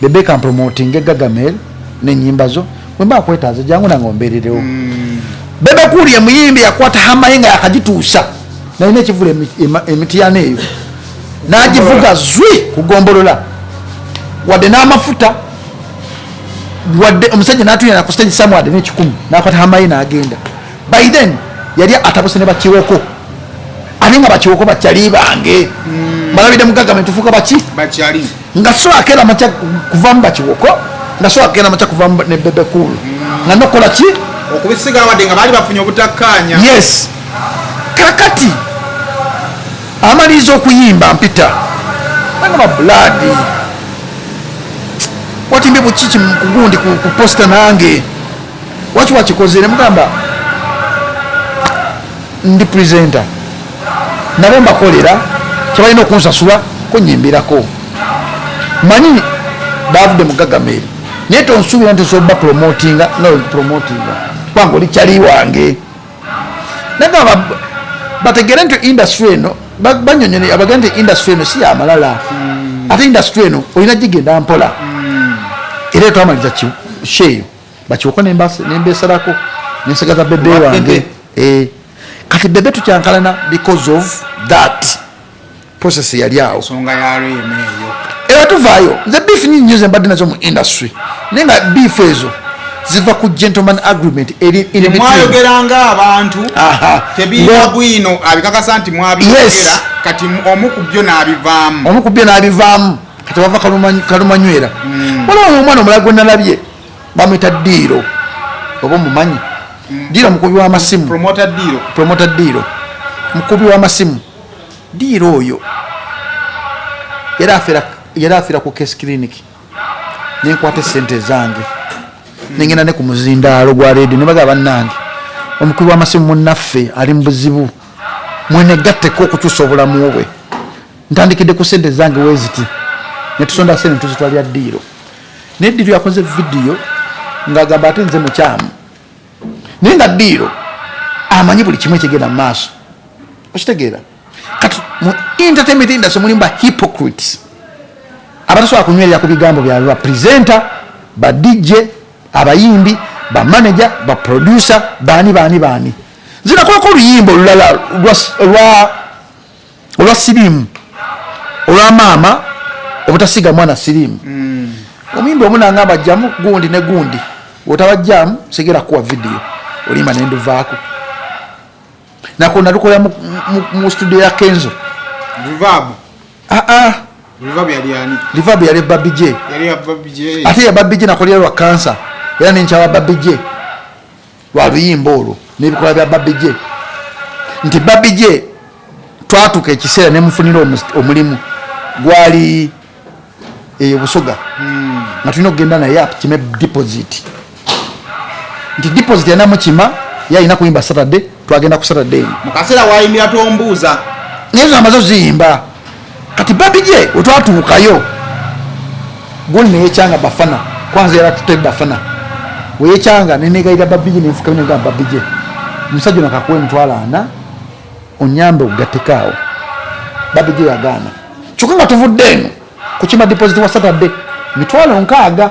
Bebe kampromotinga Gagamel nenyimba zo, wemba akwetaaza jangu nange ombeererewo. Bebe Cool ye muyimbi yakwata Hummer ye nga yakagituusa, nalina ekivula emitiyana eyo, n'agivuga zwi kugombolola, wadde n'amafuta, wadde omusajja n'atulira ku stage samu, wadde n'ekikumi, n'akwata Hummer ye n'agenda. By then yali atabuse ne bakiwoko, ate nga bakiwoko bakyali bange, balabidde mugaga tufuuka baki. Bakyali. Nga so akeera makya kuvamu bakiwoko, nga so akeera makya kuvamu ne Bebe Cool, nga nokola ki? Okubisigala wadde nga baali bafunye obutakkaanya. Yes. Kakati amaliriza okuyimba, mpita nagamba, "Blood, watimbye bukiki kugundi ku poster nange waki wakikoze?" Nemugamba, "Ndi presenter, nabo mbakolera kyebalina okunsasula kunyimbirako. Manyi bavudde mu Gagameri, naye tonsuubira nti osobola promotinga nga promotinga kubanga oli kyali wange." Nagamba bategere nti industry eno, banyonyole abagende nti industry eno si yamalala, ate industry eno olina gigenda mpola. Era twamaliriza sheeyo, bakiwoko nembesalako nensigaza Bebe Owa wange. Bebe. Eh, kati Bebe tukyankalana because of that process yali awo. Ensonga ya Rema eyo. Era tuvaayo. Nze beef nyingi nnyo ze mbadde nazo mu industry, naye nga beef ezo ziva ku gentleman agreement eri in between. Mwayogeranga abantu. Aha. Tebiina bwino abikakasa nti mwabyogera. Yes. Kati omu ku byo n'abivaamu. Omu ku byo n'abivaamu. Kati wava kalumanywera. Waliwo omwana omulala gwe nalabye, bamwita Diiro, oba omumanyi? Diiro mukubi w'amasimu. Promoter Diiro. Promoter Diiro mukubi w'amasimu. Diiro oyo yali afiira ku case clinic, nenkwata esente zange nengenda ne ku muzindaalo gwa rediyo ne bagamba, bannange, omukubi w'amasimu munnaffe ali mu buzibu, mwenegatteko okukyusa obulamu bwe, ntandikidde ku sente zange weziti. Netusonda sente tuzitwalira Diiro, naye Diiro yakoze vidiyo ng'agamba ate nze mukyamu, naye nga Diiro amanyi buli kimu ekigenda mu maaso. Okitegeera? Kati mu entertainment industry mulimu ba hypocrites abatasobola kunywerera ku bigambo byabwe, ba presenter, ba DJ, abayimbi, ba manager, ba producer, baani baani baani. Nze nakolako oluyimba olulala olwa siriimu, olwa maama obutasiga mwana siriimu. Omuyimbi omu nangamba, jjamu gundi ne gundi, otabajjamu sigera kuwa vidiyo olimba, nenduvaako. Nako nalukolera mu studio ya Kenzo. Reverb. Aa. Reverb yali ani? Reverb yali Babi J. Yali ya Babi J. Ate ya Babi J nakolera lwa kansa, era nenkyawa Babi J lwa luyimba olwo n'ebikolwa bya Babi J, nti Babi J twatuuka ekiseera nemufunira omulimu gwali eyo Busoga, nga tulina okugenda naye akime deposit, nti deposit yanamukima ye alina kuyimba Saturday, twagenda ku Saturday eno. Mu kaseera wayimbira tombuuza. Naye zo amaze oziyimba. Kati Babi J wetwatuukayo guli neyekyanga Bafana, kwanza yala tute Bafana weyekyanga, nenegayira Babi J, nenfuka nenga Babi J, omusajja ono akakuwa 40,000 onyambe ogatekaawo. Babi J yagaana, kyokka nga tuvudde eno kukima deposit wa Saturday 60,000,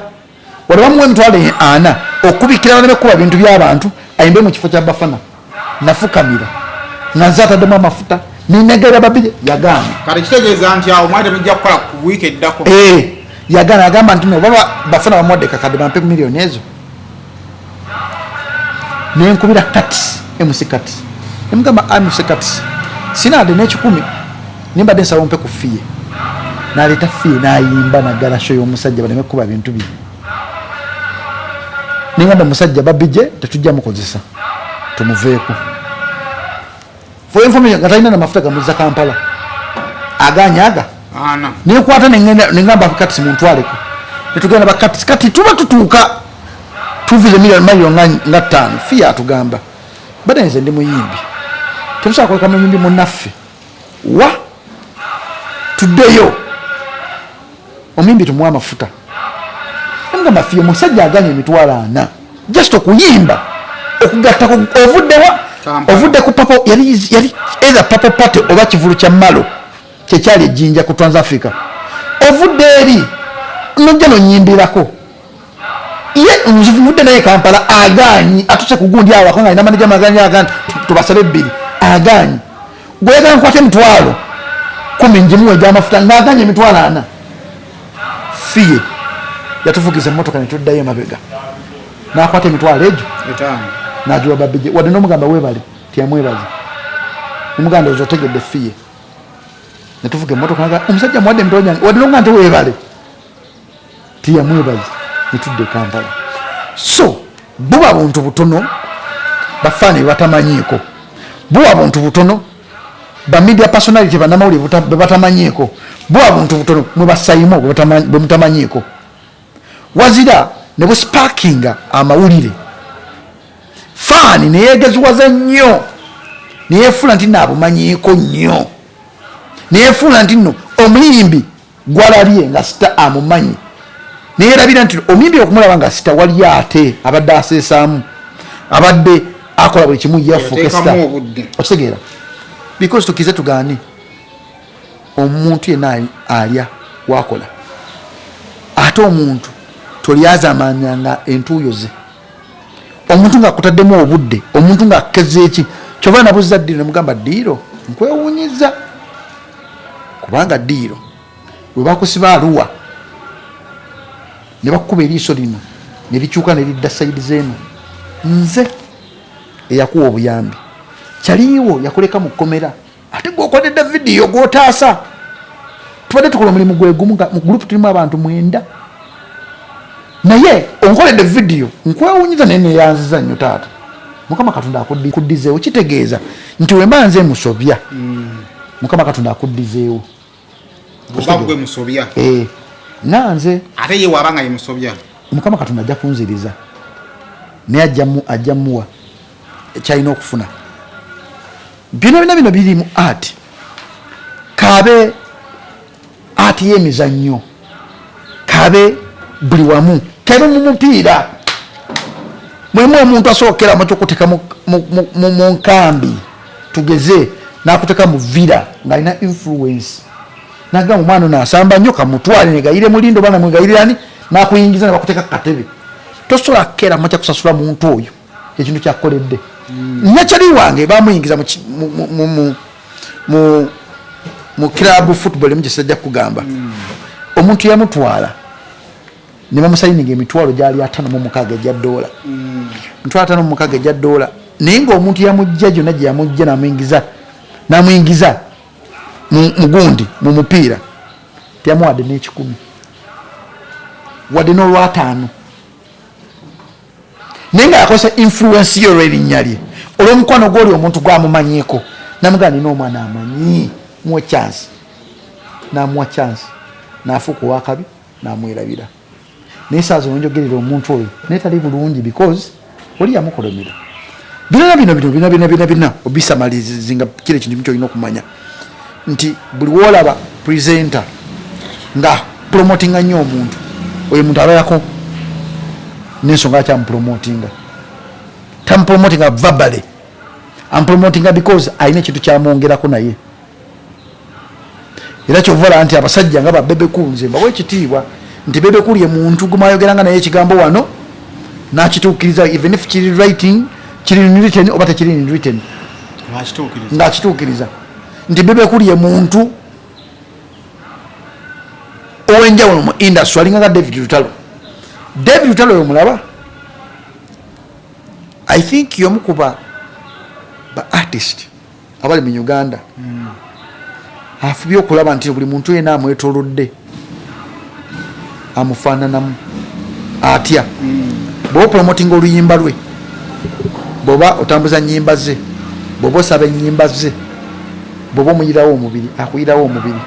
wali bamuwa 40,000 okubikira baleme kuba bintu by'abantu, ayimbe mu kifo kya Bafana. Nafukamira nga nze ataddemu amafuta, nenegayira Babi J, yagaana. Kati kitegeeza nti awo mwali temujja kukola ku wiiki eddako? Eh, yagaana, agamba nti no baba Bafana bamuwadde kakadde, bampe miliyoni ezo. Nenkubira Kati, MC Kati, nemugamba, MC Kati, sinaadde n'ekikumi, nimbadde nsaba ompe ku fee. Naleeta fee nayimba nagala show y'omusajja baleme kuba bintu bye. Nengamba omusajja Babi J tetujja mukozesa, tumuveeko. For information, nga talina namafuta gamuzza Kampala, aganyaga. Ana. Nekwata nengamba Kati muntwaleko, netugenda bakati. Kati tuba tutuuka tuvize miliyoni mayiro nga 5, fiya atugamba, bade nze ndi muyimbi, tetusobola kuleka muyimbi munnaffe wa tuddeyo, omuyimbi tumuwe amafuta. Nemugamba, fiya, omusajja aganye 40,000 just okuyimba okugattako, ovuddewa? Kampala. Ovudde ku papo, yali either papo party oba kivulu kya Malo kyekyali ejjinja ku Trans Africa, ovudde eri nojja nonyimbirako ye nvudde naye Kampala, aganyi, atuse ku gundi awo akanga alina manager maganyi, aganyi tubasabe 2, aganyi. Gweyagala nkwata 10,000 ngimuwa egy'amafuta, ng'aganye 40,000. Fiye yatuvugiza emmotoka netuddayo emabega, n'akwata emitwalo egyo 5. N'agiwa Babi J, wadde n'omugamba weebale tiyamwebaza. Nemuganda ozo otegedde fiye, netuvuga emmotoka naga omusajja muwadde emitwalo gyange, wadde n'omugamba nti weebale tiyamwebaza, netudda e Kampala. So buba buntu butono bafaani bebatamanyiiko, buba buntu butono ba media personality, bannamawulire bebatamanyiiko, buba buntu butono mwe basayimo bwemutamanyiiko, wazira ne busparkinga amawulire. Faani neyegeziwaza nnyo, neyefuula nti naabumanyiiko nnyo, neyefuula nti nno omuyimbi gwalabye nga star amumanyi, neyerabira nti omuyimbi okumulaba nga star wali ate abadde aseesaamu, abadde akola buli kimu yefuuke star. Yateekamu obudde. Okitegeera? Because tukize tugaane, omuntu yenna alya wakola, ate omuntu tolyazamanyanga entuuyo ze, omuntu ngaakutaddemu obudde, omuntu ngaakkeza eki. Kyova nabuza Ddiiro, nemugamba, Ddiiro, nkwewunyiza kubanga Ddiiro bwe bakusiba Aluwa ne bakukuba eriiso lino ne likyuka ne lidda side zeeno, nze eyakuwa obuyambi kyaliiwo yakuleka mu kkomera, ate gwokoledde vidiyo gwotaasa. Tubadde tukola omulimu gwegumu nga mu gurupu tulimu abantu 9, naye onkoledde vidiyo, nkwewunyiza, naye neyanziza nnyo taata. Mukama Katonda akuddizeewo. Kitegeeza nti wemba nze musobya, Mukama Katonda akuddizeewo. Oba gwe musobya. Eh, nanze. Ate ye waba nga ye musobya, Mukama Katonda ajja kunziriza, naye ajja muwa kyalina okufuna. Byonna byonna bino biri mu art, kabe art y'emizannyo, kabe buli wamu, kabe mu mupiira. Mwemu omuntu asookera mu kyokuteeka mu nkambi, tugeze n'akuteeka mu Villa ng'alina influence, nagamba omwana ono asamba nnyo, kamutwale negayire mulindo bana mwegayirirani, n'akuyingiza ne bakuteeka ku katebe. Tosobola kukeera makya kusasula muntu oyo ekintu kyakoledde. Nakyali wange bamuyingiza mu club football emu gyesajja kugamba. Omuntu yamutwala ne bamusayininga emitwalo gyali 56 egya dola, mitwalo 56 egya dola. Naye ngaomuntu yamujja gyonna gye yamujja namuyingiza mugundi mu mupiira, teyamuwadde n'ekikumi wadde n'olwataano, naye nga yakozesa influence ye olw'erinnya lye, olw'omukwano gwoli omuntu gwamumanyiiko, namugamba nina omwana amanyi, muwe chance. Namuwa chance, nafuuka owakabi, namwerabira. Naye saa zino njogerera omuntu oyo naye tali bulungi because oli yamukolomera. Byonna bino bino bina bina bina bina obisamalizinga kiri ekintu kyolina okumanya nti buli woolaba presenter nga promotinga nnyo omuntu oyo, muntu abeerako n'ensonga akyamupromotinga. Tamupromotinga verbally, amupromotinga because alina ekintu kyamwongerako. Naye era kyova olaba nti abasajja nga ba Bebe Cool, nze mbawa ekitiibwa nti Bebe Cool ye muntu gumwayogeranga naye ekigambo wano nakituukiriza, even if kiri writing, kiri in written oba tekiri in written, ng'akituukiriza. Nti Bebe Cool ye muntu ow'enjawulo mu industry, alinga nga David Lutalo. David Lutalo oyo mulaba, I think y'omu kuba ba artist abali mu Uganda afubye okulaba nti buli muntu yenna amwetolodde amufaananamu atya. Bw'oba promotinga oluyimba lwe, bw'oba otambuza nyimba ze, bw'oba osaba ennyimba ze, bw'oba omuyirawo omubiri, akuyirawo omubiri.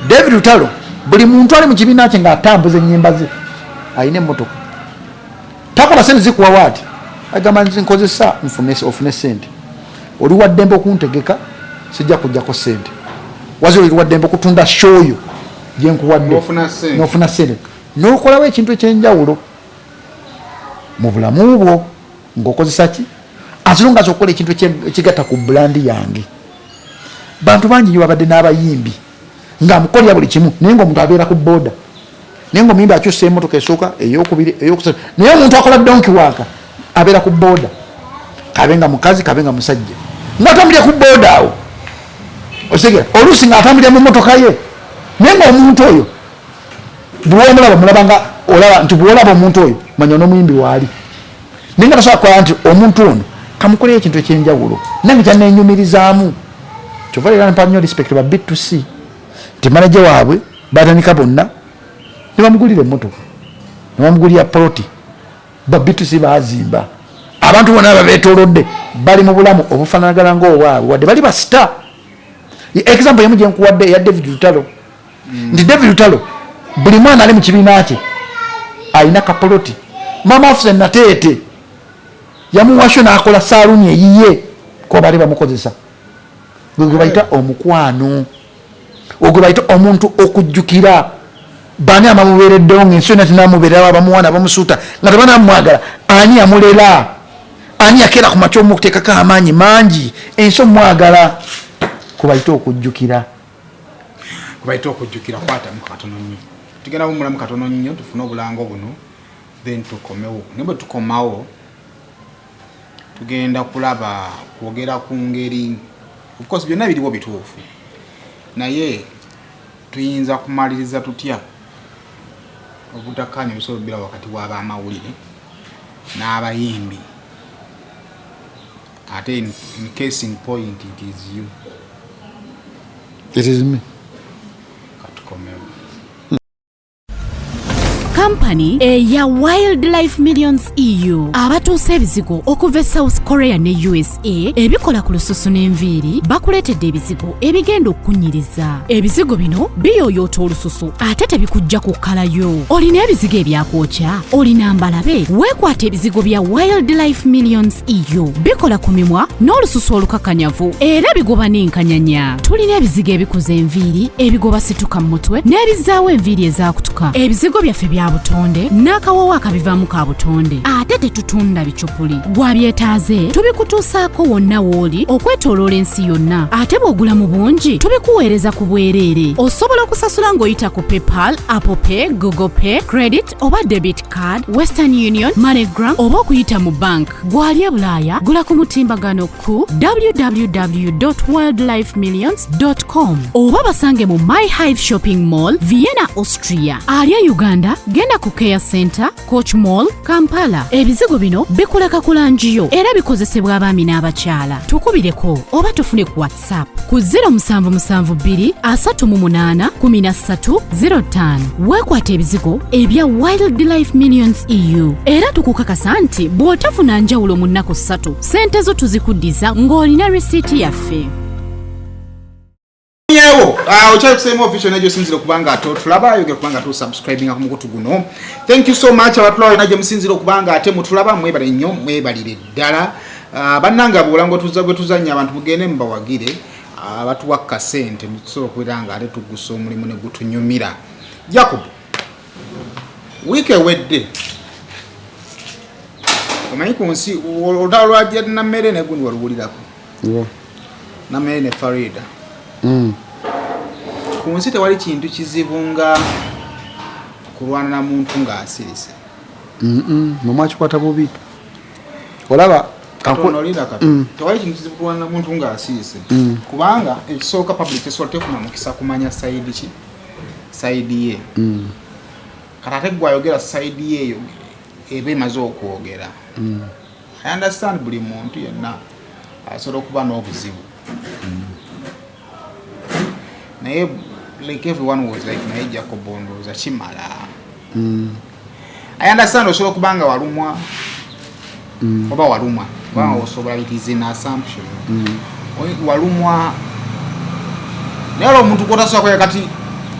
David Lutalo, buli muntu ali mu kibiina kye ng'atambuza ennyimba ze alina emmotoka. Takola sente zikuwa waati, agamba nti nkozesa nfune, ofune sente. Oli waddembe okuntegeka, sijja kujjako sente. Wazira oli waddembe okutunda show yo gyenkuwadde N'ofuna ssente. N'ofuna sente, n'okolawo ekintu ekyenjawulo mu bulamu bwo ng'okozesa ki, as long as okola ekintu ekigatta ku brand yange. Bantu bangi nyo babadde n'abayimbi ng'amukolera buli kimu, naye ngaomuntu abeera ku boda, naye ngaomuyimbi akyusa emotoka esooka, eyokubiri, eyokusatu, naye omuntu akola donkey work abeera ku boda, kabe nga mukazi, kabe nga musajja, ngaatambulira ku boda awo. Okitegera, oluusi ng'atambulira mu motoka ye, naye ngaomuntu oyo bwomulaba mulaba nga olaba nti bwolaba omuntu oyo manya n'omuyimbi waali, naye nga tasobola kukola nti omuntu ono kamukoleyo ekintu ekyenjawulo nange kyanenyumirizaamu. Kyova leero mpa nnyo respect ba B2C nti manager waabwe batandika bonna ne bamugulira emmotoka, ne bamugulira poloti. Ba B2C bazimba, abantu bonna babetolodde bali mu bulamu obufaanagana ngaobwabwe, wadde bali ba star. Example yemu gyenkuwadde eya David Lutalo, nti David Lutalo buli mwana ali mu kibiina kye alina kapoloti. Mama afuse Nateete yamuwasyo n'akola saaluuni eyiye kuba baali bamukozesa. Gwe gwe bayita omukwano, ogwe bayita omuntu okujjukira baani abamubeereddewo ngaensi yonna tinamubeererawo, abamuwaana, abamusuuta nga tebanamwagala. Ani yamulera? Ani yakeera ku makya omukuteekako amaanyi mangi? Ensi omwagala kubayita okujjukira. Kubayita okujjukira. Kwatamu katono nnyo, tugenda bumulamu katono nnyo, tufune obulango buno, then tukomewo. Naye bwe tukomawo tugenda kulaba kwogera ku ngeri, of course byonna biriwo bituufu, naye tuyinza kumaliriza tutya obutakkaanya obusobola okubeera wakati w'abamawulire n'abayimbi? Ate in case in point, it is you. It is me. Katukomewo. Kampani eya Wildlife Millions EU abatuusa ebizigo okuva e South Korea ne USA ebikola ku lususu n'enviiri bakuleetedde ebizigo ebigenda okukunyiriza. Ebizigo bino biyooyoota olususu ate tebikujja ku kkalayo. Olina ebizigo ebyakwokya, olina mbalabe, weekwata ebizigo bya Wildlife Millions EU. Bikola ku mimwa n'olususu olukakanyavu era bigoba n'enkanyanya. Tulina ebizigo ebikuza enviiri, ebigoba situka mu mutwe n'ebizzaawo enviiri ezaakutuka. Ebizigo byaffe bya butonde n'akawoowo akabivaamu ka butonde ate tetutunda bicupuli. Gwabyetaaze tubikutuusaako wonna w'oli okwetooloola ensi yonna, ate bw'ogula mu bungi tubikuweereza ku bwereere. Osobola okusasula ng'oyita ku PayPal, Apple Pay, Google Pay, credit oba debit card, Western Union, MoneyGram oba okuyita mu bank. Gwali e Bulaaya gula ku mutimbagano ku www.wildlifemillions.com oba basange mu My Hive Shopping Mall, Vienna, Austria. Ali e Uganda genda ku Care Center, Coach Mall, Kampala. Ebizigo bino bikuleka ku langi yo era bikozesebwa abaami n'abakyala. Tukubireko oba tufune ku WhatsApp ku 0772 38 13 05. Weekwata ebizigo ebya Wildlife Millions EU era tukukakasa nti bw'otafuna njawulo mu nnaku 3, ssente zo tuzikuddiza ng'olina risiiti yaffe. Yewo okyali kusema official nejo sinzira kubanga ate otulaba, yogera kubanga ate osubscribinga ku mukutu guno. Thank you so much abatulaba yonna gye musinzira okubanga ate mutulaba, mwebale nnyo, mwebalire ddala. Bannange abulango tuza bwe tuzannya, abantu mugende mubawagire abatuwa kasente, mutusobola okubeera nga ate tugusa omulimu ne gutunyumira. Jacob, wiiki ewedde omanyi ku nsi olutalo lwa Nammere ne gundi waluwulirako? Nammere ne Farida. Ku nsi tewali kintu kizibu nga kulwana na muntu ng'asirise. Mwe mwakikwata bubi, olaba. Katono linda katono. Tewali kintu kizibu kulwana na muntu ng'asirise, kubanga ekisooka public tesobola tefuna mukisa kumanya side ki, side ye. Kati ate gwe ayogera side ye eyo eba emaze okwogera. I understand buli muntu yenna asobola okuba n'obuzibu, naye like everyone was like, naye Jacob ndowooza kimala. I understand osobola okuba nga walumwa oba walumwa, kubanga osobola, it is an assumption. Walumwa, naye olwo omuntu gwotasobola kwega. Kati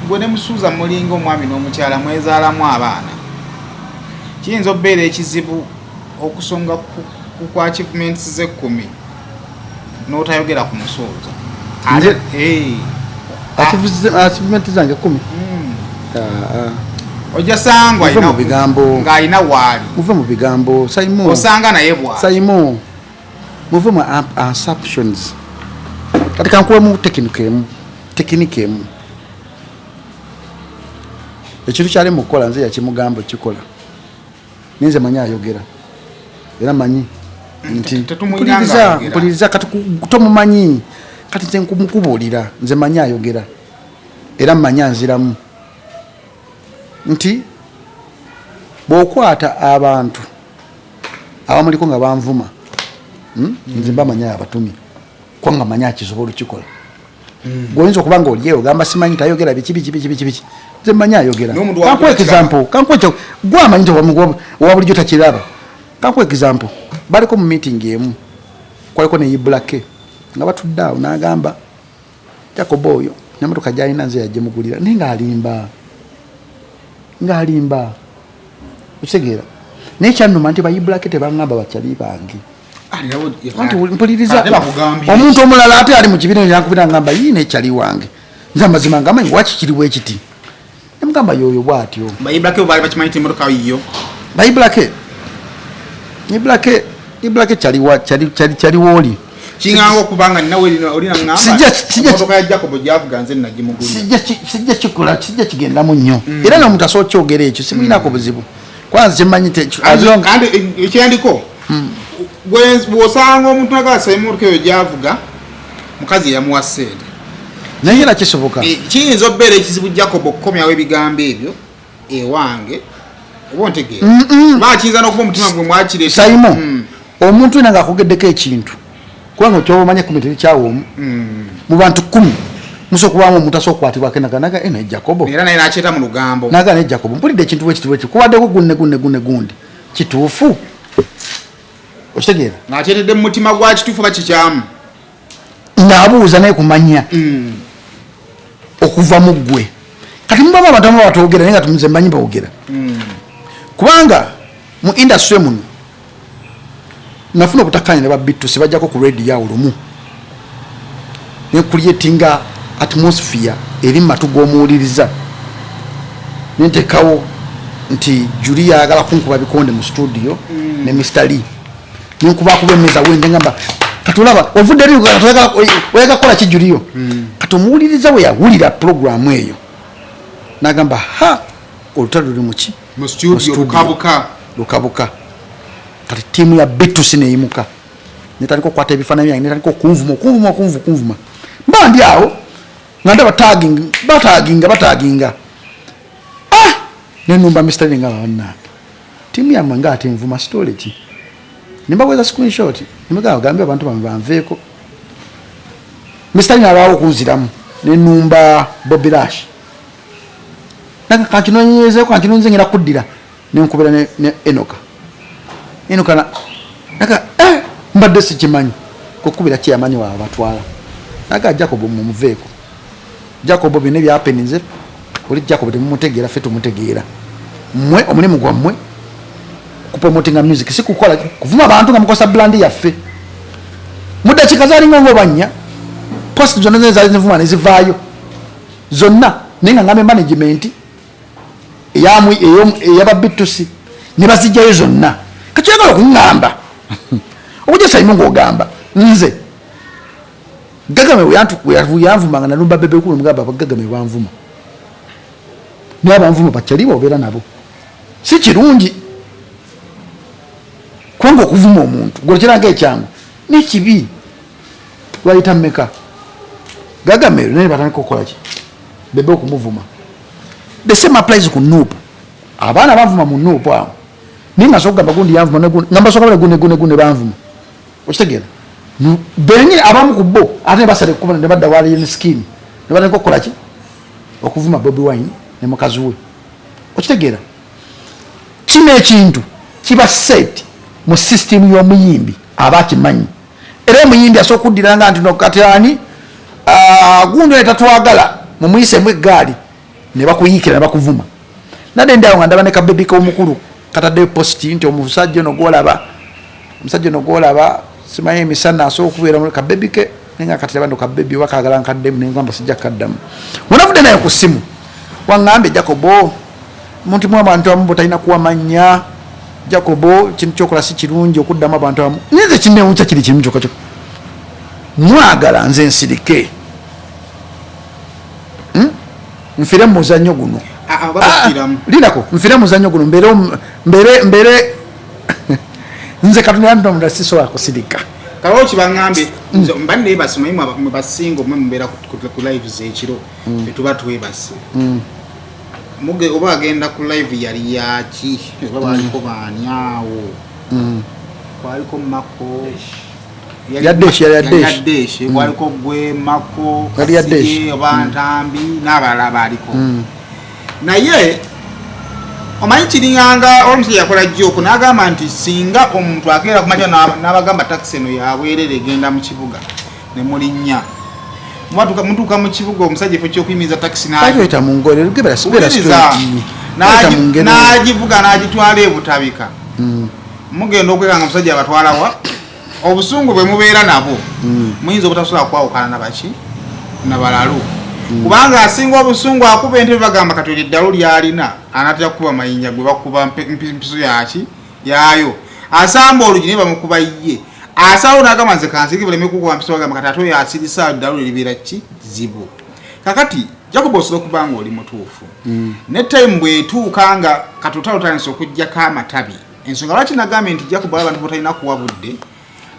gwe ne Musuuza mulinga omwami n'omukyala, mwezaalamu abaana, kiyinza okubeera ekizibu okusonga ku achievements z'ekkumi n'otayogera ku Musuuza. Nze- Eh. Achievement zange 10? Ah, ah. Ojja sangwa Muve mu bigambo. ng'alina waali. Muve mu bigambo, Saimu. Osanga naye bwali. Saimu, muve mu assumptions. Kati kankuwemu technique emu, technique emu. Ekintu kyali mukukola, nze yakimugamba okikola, ninze manyi ayogera era manyi nti Tetumuyina mpuliriza. ng'ayogera. Mpuliriza kati, tomumanyi. Kati nze nkumukubuulira, nze manyi ayogera era mmanyi anziramu nti bw'okwata abantu abamuliko nga banvuma, Nze mba manyi abatumye, kubanga manyi akisobola okikola. Gweoyinza okuba nga olyewo ogamba simanyi tayogera biki biki biki biki biki, nze manyi ayogera. N'omuntu Kankuwa wakuba. example, kankuwa ekyo gwe amanyi nti owa bulijjo takiraba. Kankuwa example, baliko mu meeting emu, kwaliko ne Ibulake nga batudde awo, n'agamba Jacob oyo nemotoka gyalina nze yagimugulira, naye ng'alimba, ng'alimba, okitegeera? Naye kyannuma nti bayibulake tebaŋŋamba bakyali bange. Anti mpuliriza. Ate bakugambye. Omuntu omulala ate ali mu kibiina yankubira ngamba yiina ekyali wange, nze amazima ngamanyi waki kiri bwe kiti, nemugamba yoyo bwatyo. Bayibulake baali bakimanyi nti emotoka yiyo? Bayibulake, ibulake, ibulake kyaliwa kyali wooli. Kiŋŋanga okuba nga ninawe olina Sijja- ŋŋamba emotoka ya Jacob gyavuga nze nagimugulira. Sijja kikola, sijja kigendamu nnyo, era nga omuntu asobola kyogera ekyo simulinako buzibu, kwanza kyemmanyi as long Andi ekyandiko bw'osanga omuntu nagasa emotoka eyo gyavuga mukazi yamuwa ssente. Naye era kisoboka. Kiyinza okubeera ekizibu Jacob okukomyawo ebigambo ebyo ewange, oba ontegeera, oba kiyinza n'okuba omutima gwe mwakireeta. Saimo, omuntu yena ngaakogeddeko ekintu, kubanga kyoba omanya 10 terikyawa omu. Mu bantu 10 Musobola okubaamu omuntu asobola okukwatibwako enaga naga eno Jacobo. Era naye n'akyeta mu lugambo. Naga ne Jacobo mpulidde ekintu bwe kiti bwe kiti kubaddeko gunne gunne gunne gundi kituufu okitegeera. Ng'akyetedde mu mutima gwa kituufu oba kikyamu. Ng'abuuza naye kumanya okuva mu ggwe. Kati mubamu abantu abamu batoogera naye nga nze mmanyi boogera. Kubanga mu industry muno nafuna obutakkaanya ne ba B2C bajjako ku radio awo lumu ne creatinga atmosphere eri mu matu g'omuwuliriza ne nteekawo nti Julie ayagala kunkuba bikonde mu studio ne Mr. Lee ne nkubakuba emmeeza wende ngamba kati olaba ovudde eri oyagala kukola ki Julio. Kati omuwuliriza we yawulira pulogulaamu eyo n'agamba ha olutalo luli muki mu studio lukabuka lukabuka. Kati ttiimu ya B2C neyimuka netandika okukwata ebifaananyi byange netandika okunvuma okunvuma okunvuma okunvuma mba ndi awo nga ndaba tagging bataginga bataginga ah nenumba Mr. Lee nga bannange ttiimu yammwe nga ate nvuma story ki nembakweza screenshot nemugamba gambe abantu bamwe banveeko. Mr. Lee nalwawo okunziramu nenumba Bobby Lash naga kankinoonyerezeeko kankinoonyeze ngenda kuddira nenkubira ne Enoka Enoka naga mbadde sikimanyi kukubira kyeyamanyi waaba batwala naga Jacob mumuveeko Jacob byonna ebyapeninze oli Jacob temumutegeera ffe tumutegeera mmwe omulimu gwammwe kupromotinga music si kukola kuvuma bantu nga mukosa brand yaffe. Mu ddakiika zalinga nga oba nnya post zonna zonna zaali zivuma ne zivaayo zonna naye nga ngambe management eyaba B2C ne bazijjayo zonna. Kati oyagala okuŋŋamba okujja Saimu ng'ogamba nze Gagame yanvumanga nalumba Bebe Cool mugamba Gagame banvuma naye abanvuma bakyali obeera nabo si kirungi kubanga okuvuma omuntu gwe kiranga ekyangu n'ekibi lwayita mmeka Gagame naye batandika okukola ki Bebe okumuvuma. The same applies ku NUP. Abaana banvuma mu NUP awo naye nga nsobola kugamba gundi yanvuma nga mbasooka bale gundi gundi gundi banvuma okitegeera benyini abamu ku bo ate ne basala ekkubo ne badda wa Alien Skin ne batandika okukola ki okuvuma Bobi Wine ne mukazi we okitegeera. Kino ekintu kiba set mu system y'omuyimbi aba akimanyi era omuyimbi asobola okuddira nga nti no kati ani gundi oyo tatwagala mumuyisemu eggaali ne bakuyiikira ne bakuvuma. Nadde ndi awo nga ndaba ne kabebi k'omukulu kataddeyo post nti omusajja ono gw'olaba omusajja ono gw'olaba simanyi emisana asobola okubeera mu kabebi ke naye nga kati laba no kabebi oba kaagala nkaddemu naye ngamba sijja kukaddamu. Wenavudde naye ku ssimu waŋŋambye Jacobo muntu mu abantu abamu botalina kuwa mannya Jacobo kintu kyokola si kirungi okuddamu abantu abamu naye nze kinneewuunyisa kiri kimu kyokka kyokka mwagala nze nsirike nfire mu muzannyo guno lindako nfire mu muzannyo guno mbeere mbeere mbeere nze Katonda yantonda sisobola kusirika. Kalawo kibaŋŋambye nze mba neebase manyi mwe basinga omwe mubeera ku live z'ekiro ffe tuba twebase muge oba agenda ku live yali yaki oba baliko baani awo kwaliko Mako Ya Desh, yali ya Desh. Ya Desh kwaliko gwe Mako Yali ya Kasirye, Desh. oba Ntambi n'abalala baaliko naye omanyi kiringanga omusajja yakola joke n'agamba nti singa omuntu akeera ku makya n'abagamba takisi eno yabwerere egenda mu kibuga ne mulinnya mutuuka mu kibuga omusajja ekifo ky'okuyimiriza takisi Bayita mu ngore lugebera sibera Wuliriza. straight. Bayita mu ngero. N'agivuga n'agitwala ebutabika mugenda okwekanga omusajja abatwalawa obusungu bwe mubeera nabo muyinza obutasobola kwawukana nabaki nabalalu kubanga asinga obusungu akuba entebe bagamba kati olyo eddalu lyalina anatera kukuba mayinja gwe bakuba mpiso yaki yaayo asamba olugi naye bamukuba ye asalawo n'agamba nze kansirike baleme kukuba mpiso bagamba kati ate oyo asirisa eddalu eribeera ki zibu. Kakati Jacob osobola okuba nga oli mutuufu ne time bw'etuuka nga kati otalo otandise okuggyako amatabi ensonga lwaki nagambye nti Jacob abantu botalina kuwa budde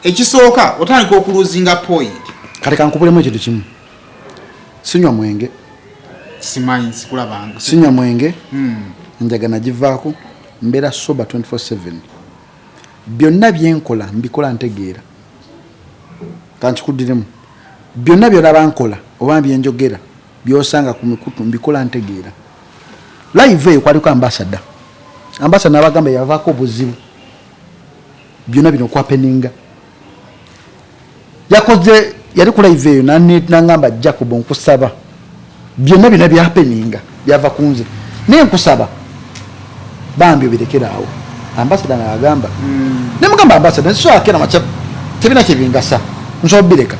ekisooka otandika okuluzinga point. Kati kankubulemu ekintu kimu. Sinywa mwenge. Simanyi sikulabanga. Sinywa mwenge. Enjaga nagivaako mbeera sober 24/7. Byonna byenkola mbikola ntegeera. Kankikuddiremu. Byonna byolaba nkola Oba byenjogera byosanga ku mikutu mbikola ntegeera. Live eyo kwaliko ambassador, ambassador nabagamba yavaako obuzibu byonna bino okwapeninga yakoze. Yali ku live eyo nangamba, "Jacob, nkusaba, byonna bino byapeninga byava ku nze, naye nkusaba bambi obirekeraawo." Ambassador naagamba, nemugamba, "Ambassador, nsobola makya tebina kyebingasa, nsobola obireka,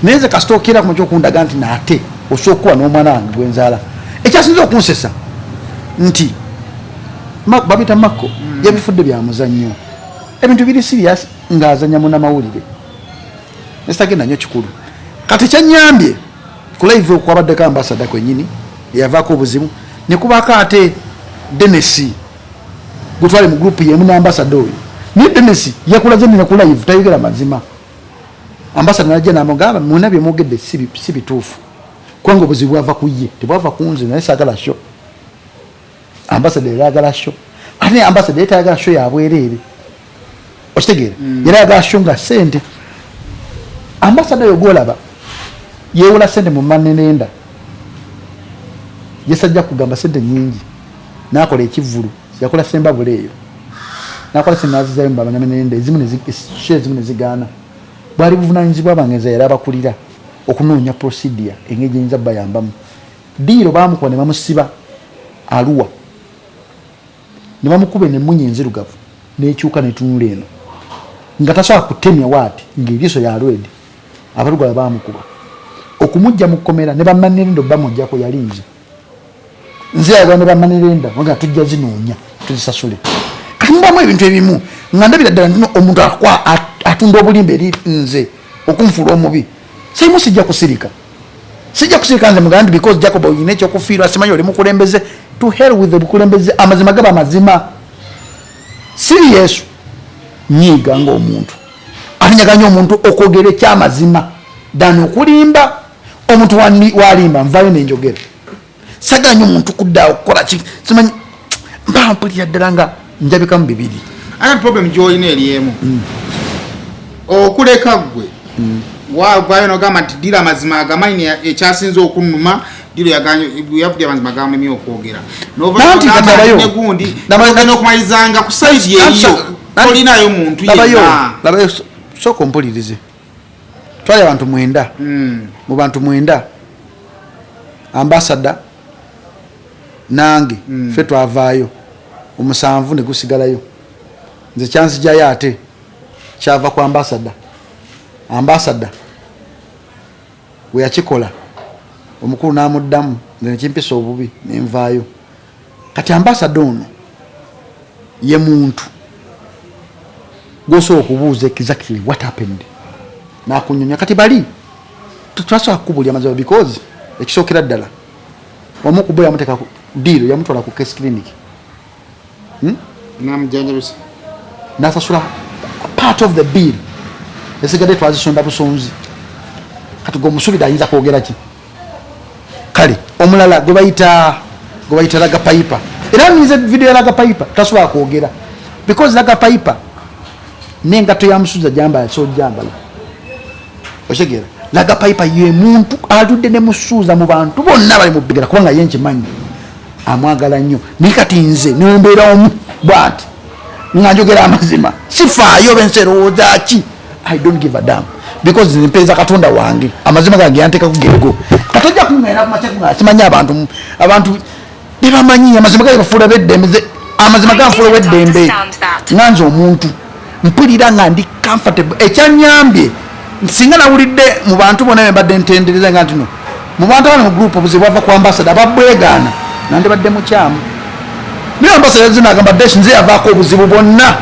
naye nze kasita okeera ku makya okundaga nti naate osobola okuba n'omwana wange gwenzaala." Ekyasinza okunsesa nti babita Makko yabifudde bya muzannyo, ebintu biri serious, ng'azanya munamawulire nesitagenda nnyo kikulu. Kati kyanyambye ku live okwabaddeko ambassador kwenyini eyavaako obuzibu, nekubaako ate Denesi gwetwali mu group yemu n'ambassador oyo, naye Denesi yakulaze nina ku live tayogera mazima. Ambassador najja namugamba, "Mwena byemwogedde si bituufu, kubanga obuzibu bwava ku ye, tebwava ku nze, naye saagala show." Ambassador era ayagala show, ate ambassador ye tayagala show yabwereere, okitegeera? Era ayagala show nga sente. Ambassador oyo gwolaba yeewola sente mu money lender, yesajja kugamba sente nyingi, nakola ekivulu, yakola sembabula eyo, nakola sente nazizayo mu ba money lender, ezimu share ezimu nezigaana. Bwali buvunanyizibwa bange nze yali abakulira okunoonya procedure engeri gyeyinza bayambamu. Diiro bamukuba ne bamusiba aluwa ne bamukuba nemunye enzirugavu nekyuka netunula eno nga tasobola kutemya waati ngaeriiso yalwedi. Abalugala bamukuba okumujja mu kkomera ne ba money lender bamugjako, yali nze nze yagala ne ba money lender nga tujja zinoonya tuzisasule. Kati mubamu ebintu ebimu nga ndabira ddala ntino omuntu atunda obulimba eri nze okunfuula omubi. Seimu sijja kusirika, sijja kusirika nze mugamba nti because Jacob oyina ekyokufiirwa, simanyi oli mukulembeze. To hell with the bukulembeze, amazima gaba mazima. Siri Yesu, nyiiga ngaomuntu ate njagala omuntu okwogera ekyamazima than okulimba. Omuntu walimba nvayo nenjogera. Sagala nnyo omuntu kuddaawo kukola ki, simanyi, mba mpulira ddala nga njabikamu bibiri. Ate problem gyolina eri emu, okuleka ggwe wavayo nogamba nti dira amazima agamanyi ekyasinze okunnuma, diro yavudde amazima gamulemye okwogera. Nanti kati labayo. Negundi ogenda okumaliriza ku side eriyo tolinayo muntu labayo yenna. Labayo, sooka ompulirize. Twali abantu 9. Mu bantu 9, ambassador nange ffe twavaayo, omusanvu ne gusigalayo. Nze kyanzijayo ate kyava ku ambassador. Ambassador we yakikola omukulu n'amuddamu, nze nekimpisa obubi nenvaayo. Kati ambassador ono ye muntu gwosobola okubuuza exactly what happened nakunyonya. Kati bali twasobola kukubulya mazima because ekisookera ddala omu kubo yamuteeka ku diiro, yamutwala ku case clinic. Namujanjabisa. Nasasula part of the bill, esigadde twazisonda busonzi. Kati gwe omusuubira ayinza kwogera ki? Kale omulala gwe bayita Laga Piper, era nize video ya Laga Piper tasobola kwogera because Laga Piper n'engatto ya Musuuza gyambala, so gyambala, okitegeera? Laga Piper ye muntu atudde ne Musuuza mu bantu bonna bali mu bigera, kubanga ye nkimanyi amwagala nnyo. Naye kati nze nembeera omu bwati nga njogera amazima, sifaayo oba ensi erowooza ki. I don't give a damn because nze mpeereza Katonda wange, amazima gange yanteekako gego. Kati ojja kuŋŋenda kumakya nga simanyi abantu tebamanyi amazima gali bafuula beddembe. Nze amazima ganfuula weddembe nga nze omuntu mpulira nga ndi comfortable. Ekyanyambye, singa nawulidde mu bantu bonna bembadde ntendereza nga ntino mu bantu abali mu group obuzibu bwava ku ambassador, ababwegaana nandibadde mukyamu. Naye ambassador zino agamba deshi nze yavaako obuzibu bwonna,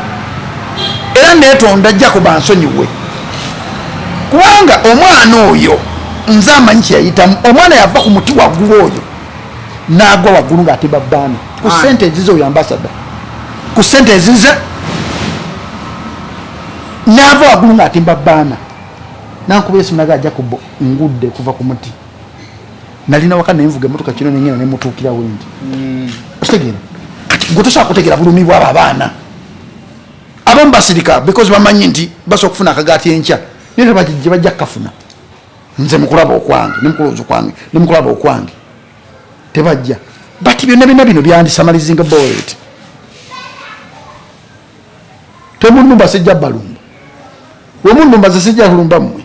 era neetonda, ajja bansonyiwe, kubanga omwana oyo nze amanyi kyeyayitamu. Omwana yava ku muti waggulu oyo n'agwa waggulu ng'atemba bbaana ku Aye. sente ezize oyo ambassador, ku sente ezize n'ava waggulu ng'atimba bbaana, nankuba esimu naga, "Ajja kubo ngudde kuva ku muti." Nalina waka nenvuga emotoka kino nengenda nemutuukira wendi, okitegeera? Kati gwe tosobola kutegeera bulumi bwabo abaana. Abamu basirika because bamanyi nti basobola okufuna akagaati enkya, naye tebagye bajja kukafuna. Nze mukulaba okwange nemukulowooza okwange nemukulaba okwange tebajja, but byonna byonna bino byandisamalizinga bolet. Temunumba, sijja balumba. Wemunumba ze sijja kulumba mmwe,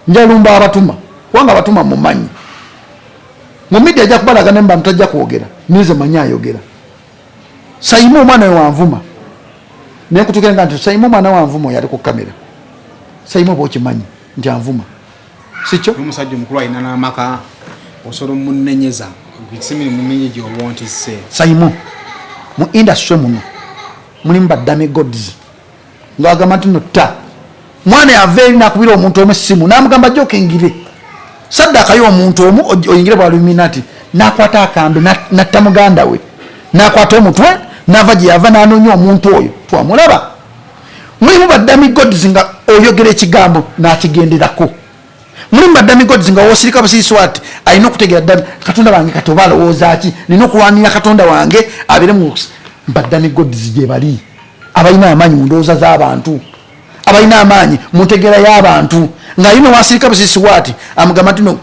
njalumba abatuma, kubanga abatuma mumanyi mu media ajja kubalaga nemba mutajja kwogera, nize manyi ayogera. Saimu omwana we wanvuma, nenkutukira nga nti Saimu omwana wanvuma, oyo ali ku kamera. Saimu oba okimanyi nti anvuma, sikyo? Omusajja omukulu alina n'amaka, osobola omunenyeza simirimu mingi gyoba ontisse. Saimu, mu industry muno mulimu ba dummy gods ngaagamba nti no ta mwana yava eri nakubira omuntu omu essimu namugamba jja okingire saddaakayo omuntu omu oyingire bwa Illuminati, nakwata akambe natta muganda we, nakwata omutwe nava gye yava nanoonya omuntu oyo twamulaba. Mulimu ba dummy gods nga oyogera ekigambo nakigenderako. Mulimu ba dummy gods nga wosirika busirisi ati alina okutegera dummy katonda wange kati oba alowooza ki, nina okulwanira katonda wange abeere mu ba dummy gods. Gye bali abalina amaanyi mu ndowooza z'abantu, abalina amaanyi mu ntegeera y'abantu, ng'alina wasirika busirisi waati amugamba nti no.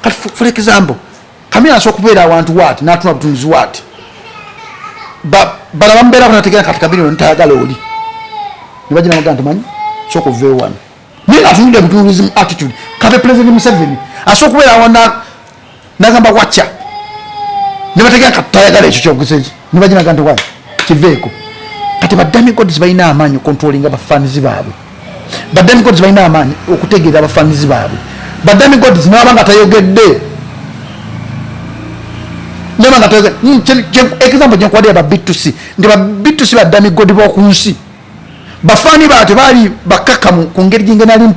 Kati for example, Kamira asobola okubeera awantu waati n'atuna butunzi waati, bala bamubeerako nategeera kati Kamira ono tayagala oli, ne bagira magamba nti manyi sooka oveewo wano, naye ng'atunudde butunulizi mu attitude. Kabe President Museveni asobola okubeera awo nagamba wacca, ne bategeera kati tayagala ekyo kyoguseki, ne bagira nti wayi kiveeko. Kati ba dummy gods balina amaanyi okontrolinga abafanizi baabwe. Ba dummy gods balina amaanyi okutegeera abafanizi baabwe. Ba dummy gods naba nga tayogedde, naba nga tayogedde. Example gyenkuwadde ba B2C, nti ba B2C ba dummy god b'oku nsi, bafaani baa tebaali bakkakkamu ku ngeri gye nali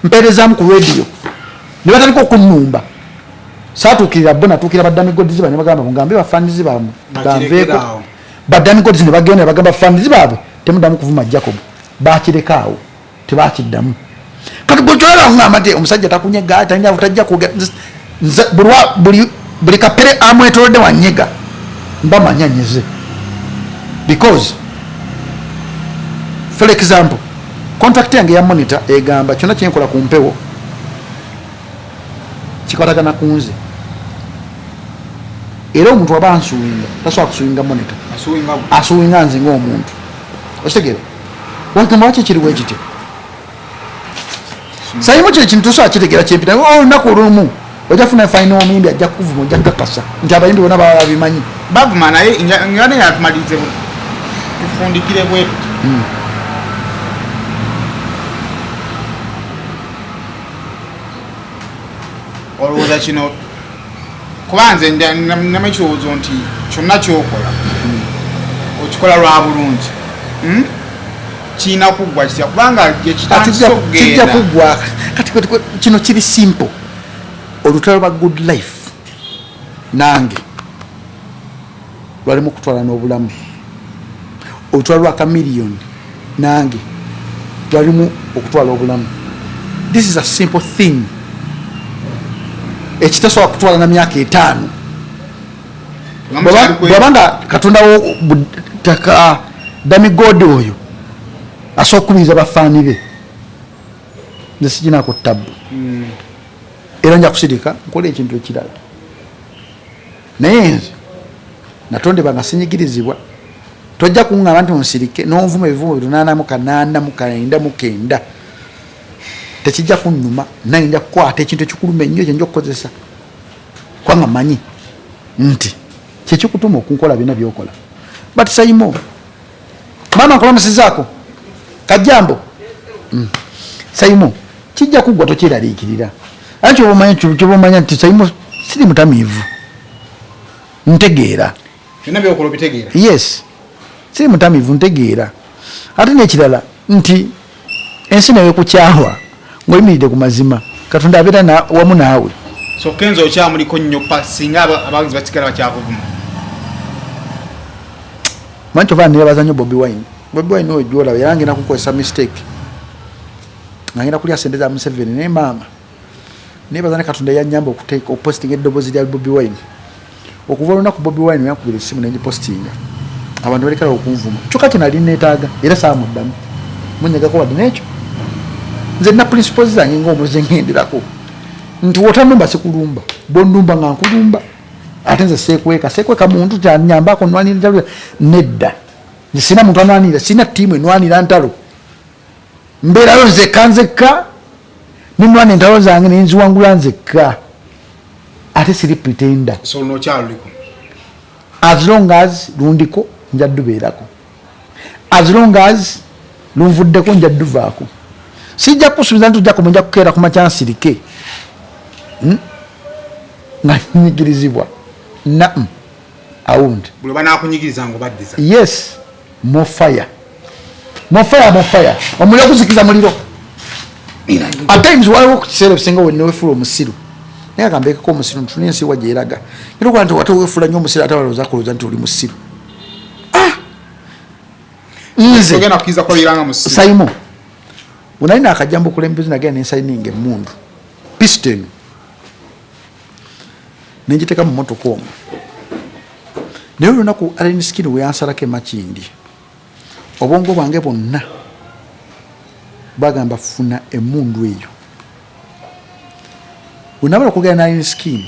mpeerezaamu ku radio, ne batandika okunnumba. Saatuukirira bo, natuukira ba dummy gods ba ne bagamba mugambe bafanizi bammwe banveeko. Ba dummy gods ne bagenda ne bagamba bafanizi baabwe temuddamu kuvuma Jacob. Bakireka awo, tebakiddamu. Kati gwe kyolaba ngamba nti omusajja takunyega, talina tajja kwogera. Nze buli kapere amwetolodde wanyega mba manya nyeze, because for example contract yange ya Monitor egamba kyonna kyenkola ku mpewo kikwatagana ku nze, era omuntu aba ansuwinga tasobola kusuwinga Monitor, asuwinga nze ngaomuntu. Okitegeera? Wagamba waki kiriwo ekityo? Sayimu kino kintu tosobola kitegeera kyempita. Olunaku olumu ojja funa fine, omuyimbi ajja kukuvuma, ojja kukakasa nti abayimbi bonna baba babimanyi. Bavuma, naye nga naye atumalirize, tufundikire bwe tuti. Olowooza kino, kuba nze ninamu ekirowoozo nti kyonna kyokola okikola lwa bulungi, Kirina kuggwa kitya? Kubanga gyekitandise kijja okugenda kuggwa. Kati kino kiri simple. Olutalo lwa Good Life nange lwalimu okutwala n'obulamu. Olutalo lwa Chameleone nange lwalimu okutwala obulamu. This is a simple thing ekitasobola kutwala na myaka 5. Nga mukyali Bw'aba nga katonda wo taka dummy god oyo asobola okukubiriza bafaani be, nze siginako tabbu era nja kusirika nkola ekintu ekirala. Naye nze natondebwa nga sinyigirizibwa. Tojja kuŋŋamba nti onsirike n'onvuma ebivumo birunaana mu kanaana mu kenda mu kenda, tekijja kunnuma. Nange nja kukwata ekintu ekikuluma ennyo kyenja okukozesa, kubanga manyi nti kyekikutuma okunkola byonna byokola. But Saimo, maama nkulamusizaako kajambo. Saimo, kijja kuggwa, tokyeraliikirira. Anti kyoba omanya nti Saimo siri mutamiivu, ntegeera. Byonna byokola obitegeera. Yes, siri mutamiivu, ntegeera. Ate nekirala nti ensi nawe kukyawa ngaoyimiridde ku mazima, Katonda abeera wamu naawe. So Kenzo okyamuliko nnyo pa singa abawagizi basigala bakyakuvuma? Manyi kyova nebaza nnyo Bobi Wine. Bobi Wine oyo gyolaba yali agenda kukozesa mistake nga ngenda kulya sente za Museveni, naye maama nebaza ne Katonda yanyamba okuteeka okupostinga eddoboozi lya Bobi Wine. Okuva olunaku Bobi Wine yankubira essimu nengipostinga, abantu balekera okunvuma. Kyokka kye nali neetaaga era saamuddamu munyegako wadde n'ekyo. Nze nina principles zange ng'omuze ngenderako. Nti wotanumba sikulumba, bwonumba nga nkulumba. Ate nze sekweka, sekweka muntu kyanyambako nwanira ntalo nedda. Nze sina muntu anwanira, sina ttiimu enwanira ntalo. Mbeerayo nzekka nzekka, nenwana entalo zange nenziwangula nzekka, ate siri pretender. So luno okyaluliko? As long as lundiko nja dubeerako, as long as lunvuddeko nja duvaako. Sijja kusuubiza nti ojja nja kukeera ku makya nsirike, Nga nyigirizibwa naam, I won't. Buli banakunyigiriza nga obaddiza? Yes, more fire, more fire, more fire. Omuliro guzikiza muliro. At times waliwo ku kiseera ebisinga wenewefuula omusiru, naye agambekeko omusiru ntune ensi wa gyeraga, era okuba nti wate wefuula nnyo omusiru, ate balowooza kulowooza nti oli musiru. Ah! Nze ogenda kukkiriza kubeera nga musiru? Saimo, wenali nakajja mu bukulembeze, nagenda nensayininga emundu pistol nengiteeka mu motoka omwo, naye olunaku Alien Skin weyansalako emakindi, obwongo bwange bwonna bagamba funa emundu eyo. Wenabala okwogera ne Alien Skin,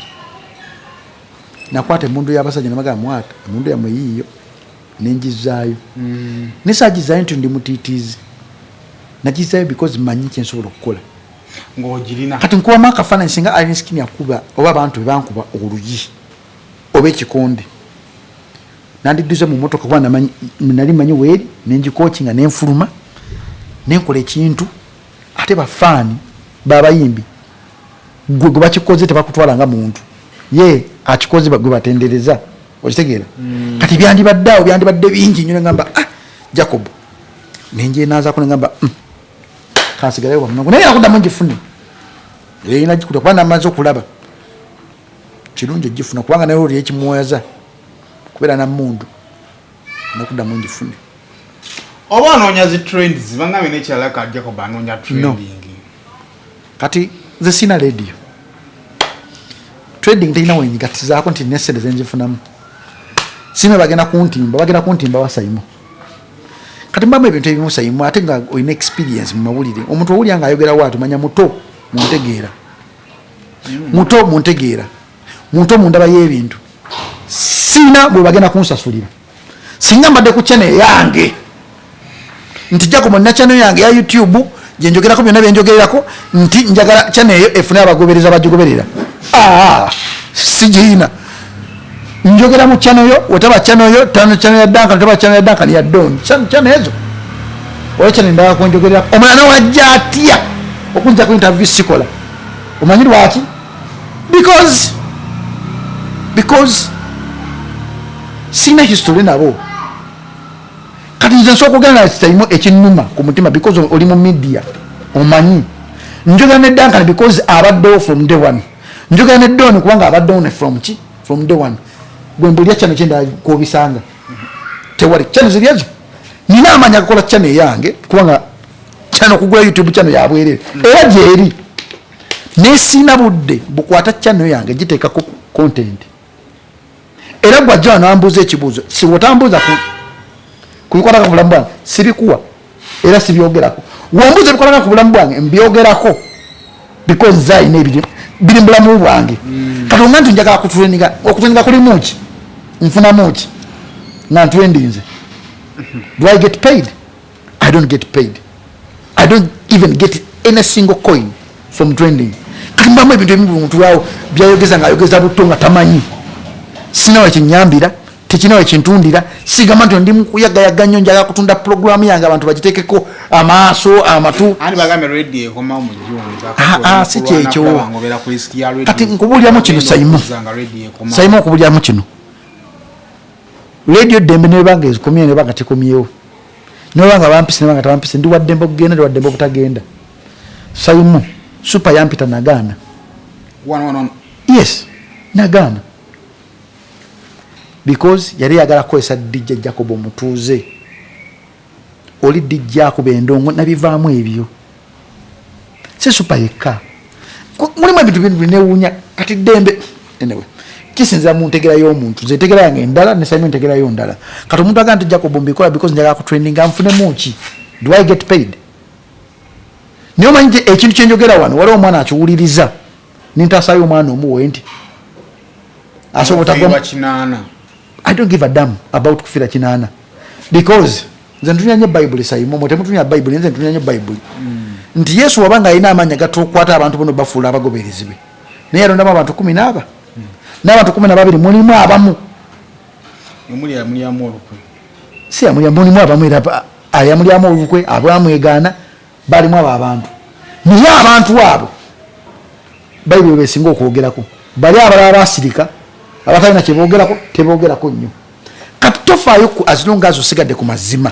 nakwata emundu y'abasajja namagamba, mwata emundu yammwe yiiyo, nenjizaayo. Nesagizaayo nti ndi mutiitiizi, nagizaayo because manyi kyensobola okukola. Ng'ogirina. Kati nkubamu akafaananyi, singa Alien Skin akuba oba abantu bebankuba oluyi oba ekikonde, nandidduze mu motoka kuba nali manyi weeri, nenjikooki nga nenfuluma nenkola ekintu. Ate bafaani babayimbi gwe gwe bakikoze tebakutwala nga muntu ye akikoze, gwe batendereza, okitegeera? Kati byandibadde awo, byandibadde bingi nnyo. Negamba, ah, Jacob, nenjenaazako negamba, kansigaleyo wamunangu, naye nakuddamu ngifune nagikuta kuba namaze okulaba kirungi ogifuna, kubanga naye oli ekimwoyaza kubeera namundu, nakuddamu ngifune. Oba onoonya zi trends? Bangambe nekirala ka Jacob anoonya trending. Kati nze sina radio, trading terina wenyigatizaako nti nesente zenzifunamu, sina. Bagenda kuntimba, bagenda kuntimba wasayimu. Kati mbamu ebintu ebimu sayimu, ate nga olina experience mu mawulire, omuntu owulya nga ayogera waati, manya muto muntegeera, muto muntegeera, muto mundaba y'ebintu. Sina bwe bagenda kunsasulira. Singa mbadde ku channel yange nti Jacob nina channel yange ya YouTube gyenjogerako byonna byenjogererako, nti njagala channel eyo efune abagobereza bagigoberera, ah, sigiina. Njogera mu channel yo, wetaba channel yo tano, channel ya Duncan, taba channel ya Duncan, ya Don, channel ezo oyo channel ndala kwenjogererako. Omulala nawajja atya okunja ku interview? Sikola. Omanyi lwaki? Because sina history nabo. Kati nze nsobola okugenda kitaimu ekinnuma ku mutima because oli mu media, omanyi njogera ne Duncan because abaddewo from day one, njogera ne Don kubanga abaddewo ne from ki, from day one. Gwe mbulya kyano kyenda kwobisanga tewali kyano ziri ezo. Nina amaanyi agakola kyano eyange, kubanga kyano okugula YouTube kyano yabwerere era gyeri, nesiina budde bukwata kyano yange giteekako content. Era gwajja wano ambuuza ekibuuzo, siwotambuuza kubikwatako ku bulamu bwange, sibikuwa era sibyogerako. Wambuuza ebikwatako ku bulamu bwange, mbyogerako because nze alina ebiri biri mu bulamu bwange. Kati onga nti njagala kutrendinga, okutrendinga kulimu ki? Nfunamu ki nga ntrendinze? Do I get paid? I don't get paid. I don't even get any single coin from trending. Kati mbamu ebintu ebimu muntu awo byayogeza ngaayogeza buto nga tamanyi. Sinawe kinyambira, tekinawe kintundira. Sigamba nti ndi mukuyagayaga nnyo njagala kutunda pulogulaamu yange abantu bagitekeko amaaso amatu. Ani bagambe radio ekomawo mu June? Ah, ah, si kyekyo. Kati nkubuuliramu kino, Saimu. Saimu, okubuuliramu kino, Radio Ddembe nebanga ezikomyewo, nebanga tekomyewo, nebanga bampise, nebanga tebampise, ndi waddembe okugenda, ndi waddembe obutagenda. Saimu, Super yampita, nagaana. Yes, nagaana because yali yagala kukozesa DJ Jacob omutuuze oli DJ akuba endongo, nabivaamu ebyo. Si Super yekka, mulimu ebintu binewuunya. Kati Ddembe, anyway, kisinzira mu ntegera y'omuntu. Nze entegera yange endala, ne Saimu entegera yo ndala. Kati omuntu agamba nti Jacob mbikola because njagala kutrendinga nfunemu ki, do I get paid? Naye omanyi nti ekintu kyenjogera wano waliwo omwana akiwuliriza. Nintasaayo omwana omuwe nti asobola Ofiirwa 8. I don't give a damn about kufiira 8, because nze ntunya nnyo Bayibuli. Sayimomo temutunya Bayibuli, nze ntunya nnyo Bayibuli nti Yesu waba nga alina amaanyi agatukwata abantu bono bafuula abagoberezi be, naye yalondamu abantu 10 n'abantu 12 mulimu abamu. Omuli amulyamu olukwe. Si amulya, mulimu abamu era ayamulyamu olukwe, abamwegaana balimu abo abantu. Naye abantu abo Bayibuli besinga okwogerako. Bali abalala basirika, abatalina kyebogerako tebogerako nnyo. Kati tofaayo as long as osigadde ku mazima.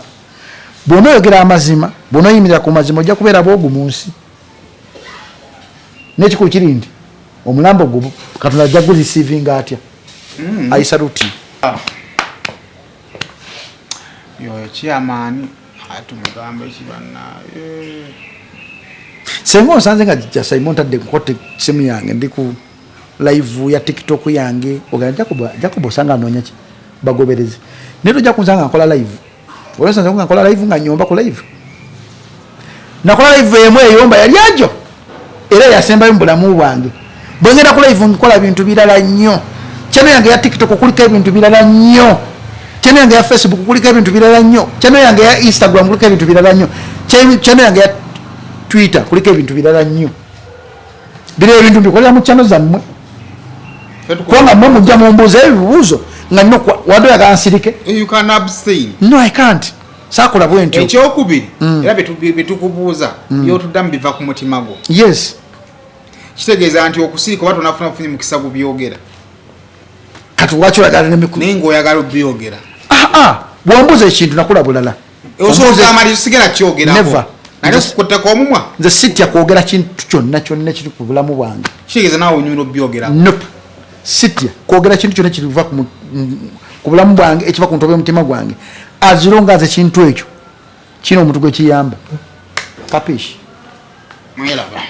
Bw'onooyogera amazima, bw'onooyimirira ku mazima, ojja kubeera bwogu mu nsi. N'ekikulu kiri nti omulambo gwo Katonda ajja gureceivinga atya? Ayisa luti. Yoyo kyamaani atumugambe kibannaye. Senga onsanze nga jja Simon ntadde nkote simu yange, ndi ku live ya TikTok yange, ogamba Jacob, Jacob osanga anoonya ki? Bagoberezi. Naye tojja kunsanga nga nkola live. Olwosanze nga nkola live nga nyomba ku live. Nakola live emu eyomba yali ajo era yasembayo mu bulamu bwange. Bwe ngenda ku live nkola bintu birala nnyo. Channel yange ya TikTok kuliko ebintu birala nnyo, channel yange ya Facebook kuliko ebintu birala nnyo, channel yange ya Instagram kuliko ebintu birala nnyo, channel yange ya Twitter kuliko ebintu birala nnyo. Bino ebintu mbikolera mu channel zammwe, kubanga mmwe mujja mumbuuza ebibuuzo nga nina wadde oyagala nsirike. You can abstain. No, I can't. Saakola bwe ntyo. Ekyokubiri, era byetukubuuza byotuddamu biva ku mutima gwo. Yes. Kitegeeza nti okusirika oba tonafuna bufunyi mukisa gubyogera. Kati lwaki oyagala nemiku? Naye ngaoyagala obyogera. Ah, bwombuuza ekintu nakula bulala. Osobola okugamba nti sigala kyogerako. Never. Naye okukuttako omumwa. Nze sitya kwogera kintu kyonna kyonna ekiri ku bulamu bwange. Kitegeeza naawe onyumira obyogerako. Nope, sitya kwogera kintu kyonna kiva ku bulamu bwange, ekiva ku ntobo y'omutima gwange, as long as ekintu ekyo kina omuntu gwe kiyamba. Kapish. Mweraba.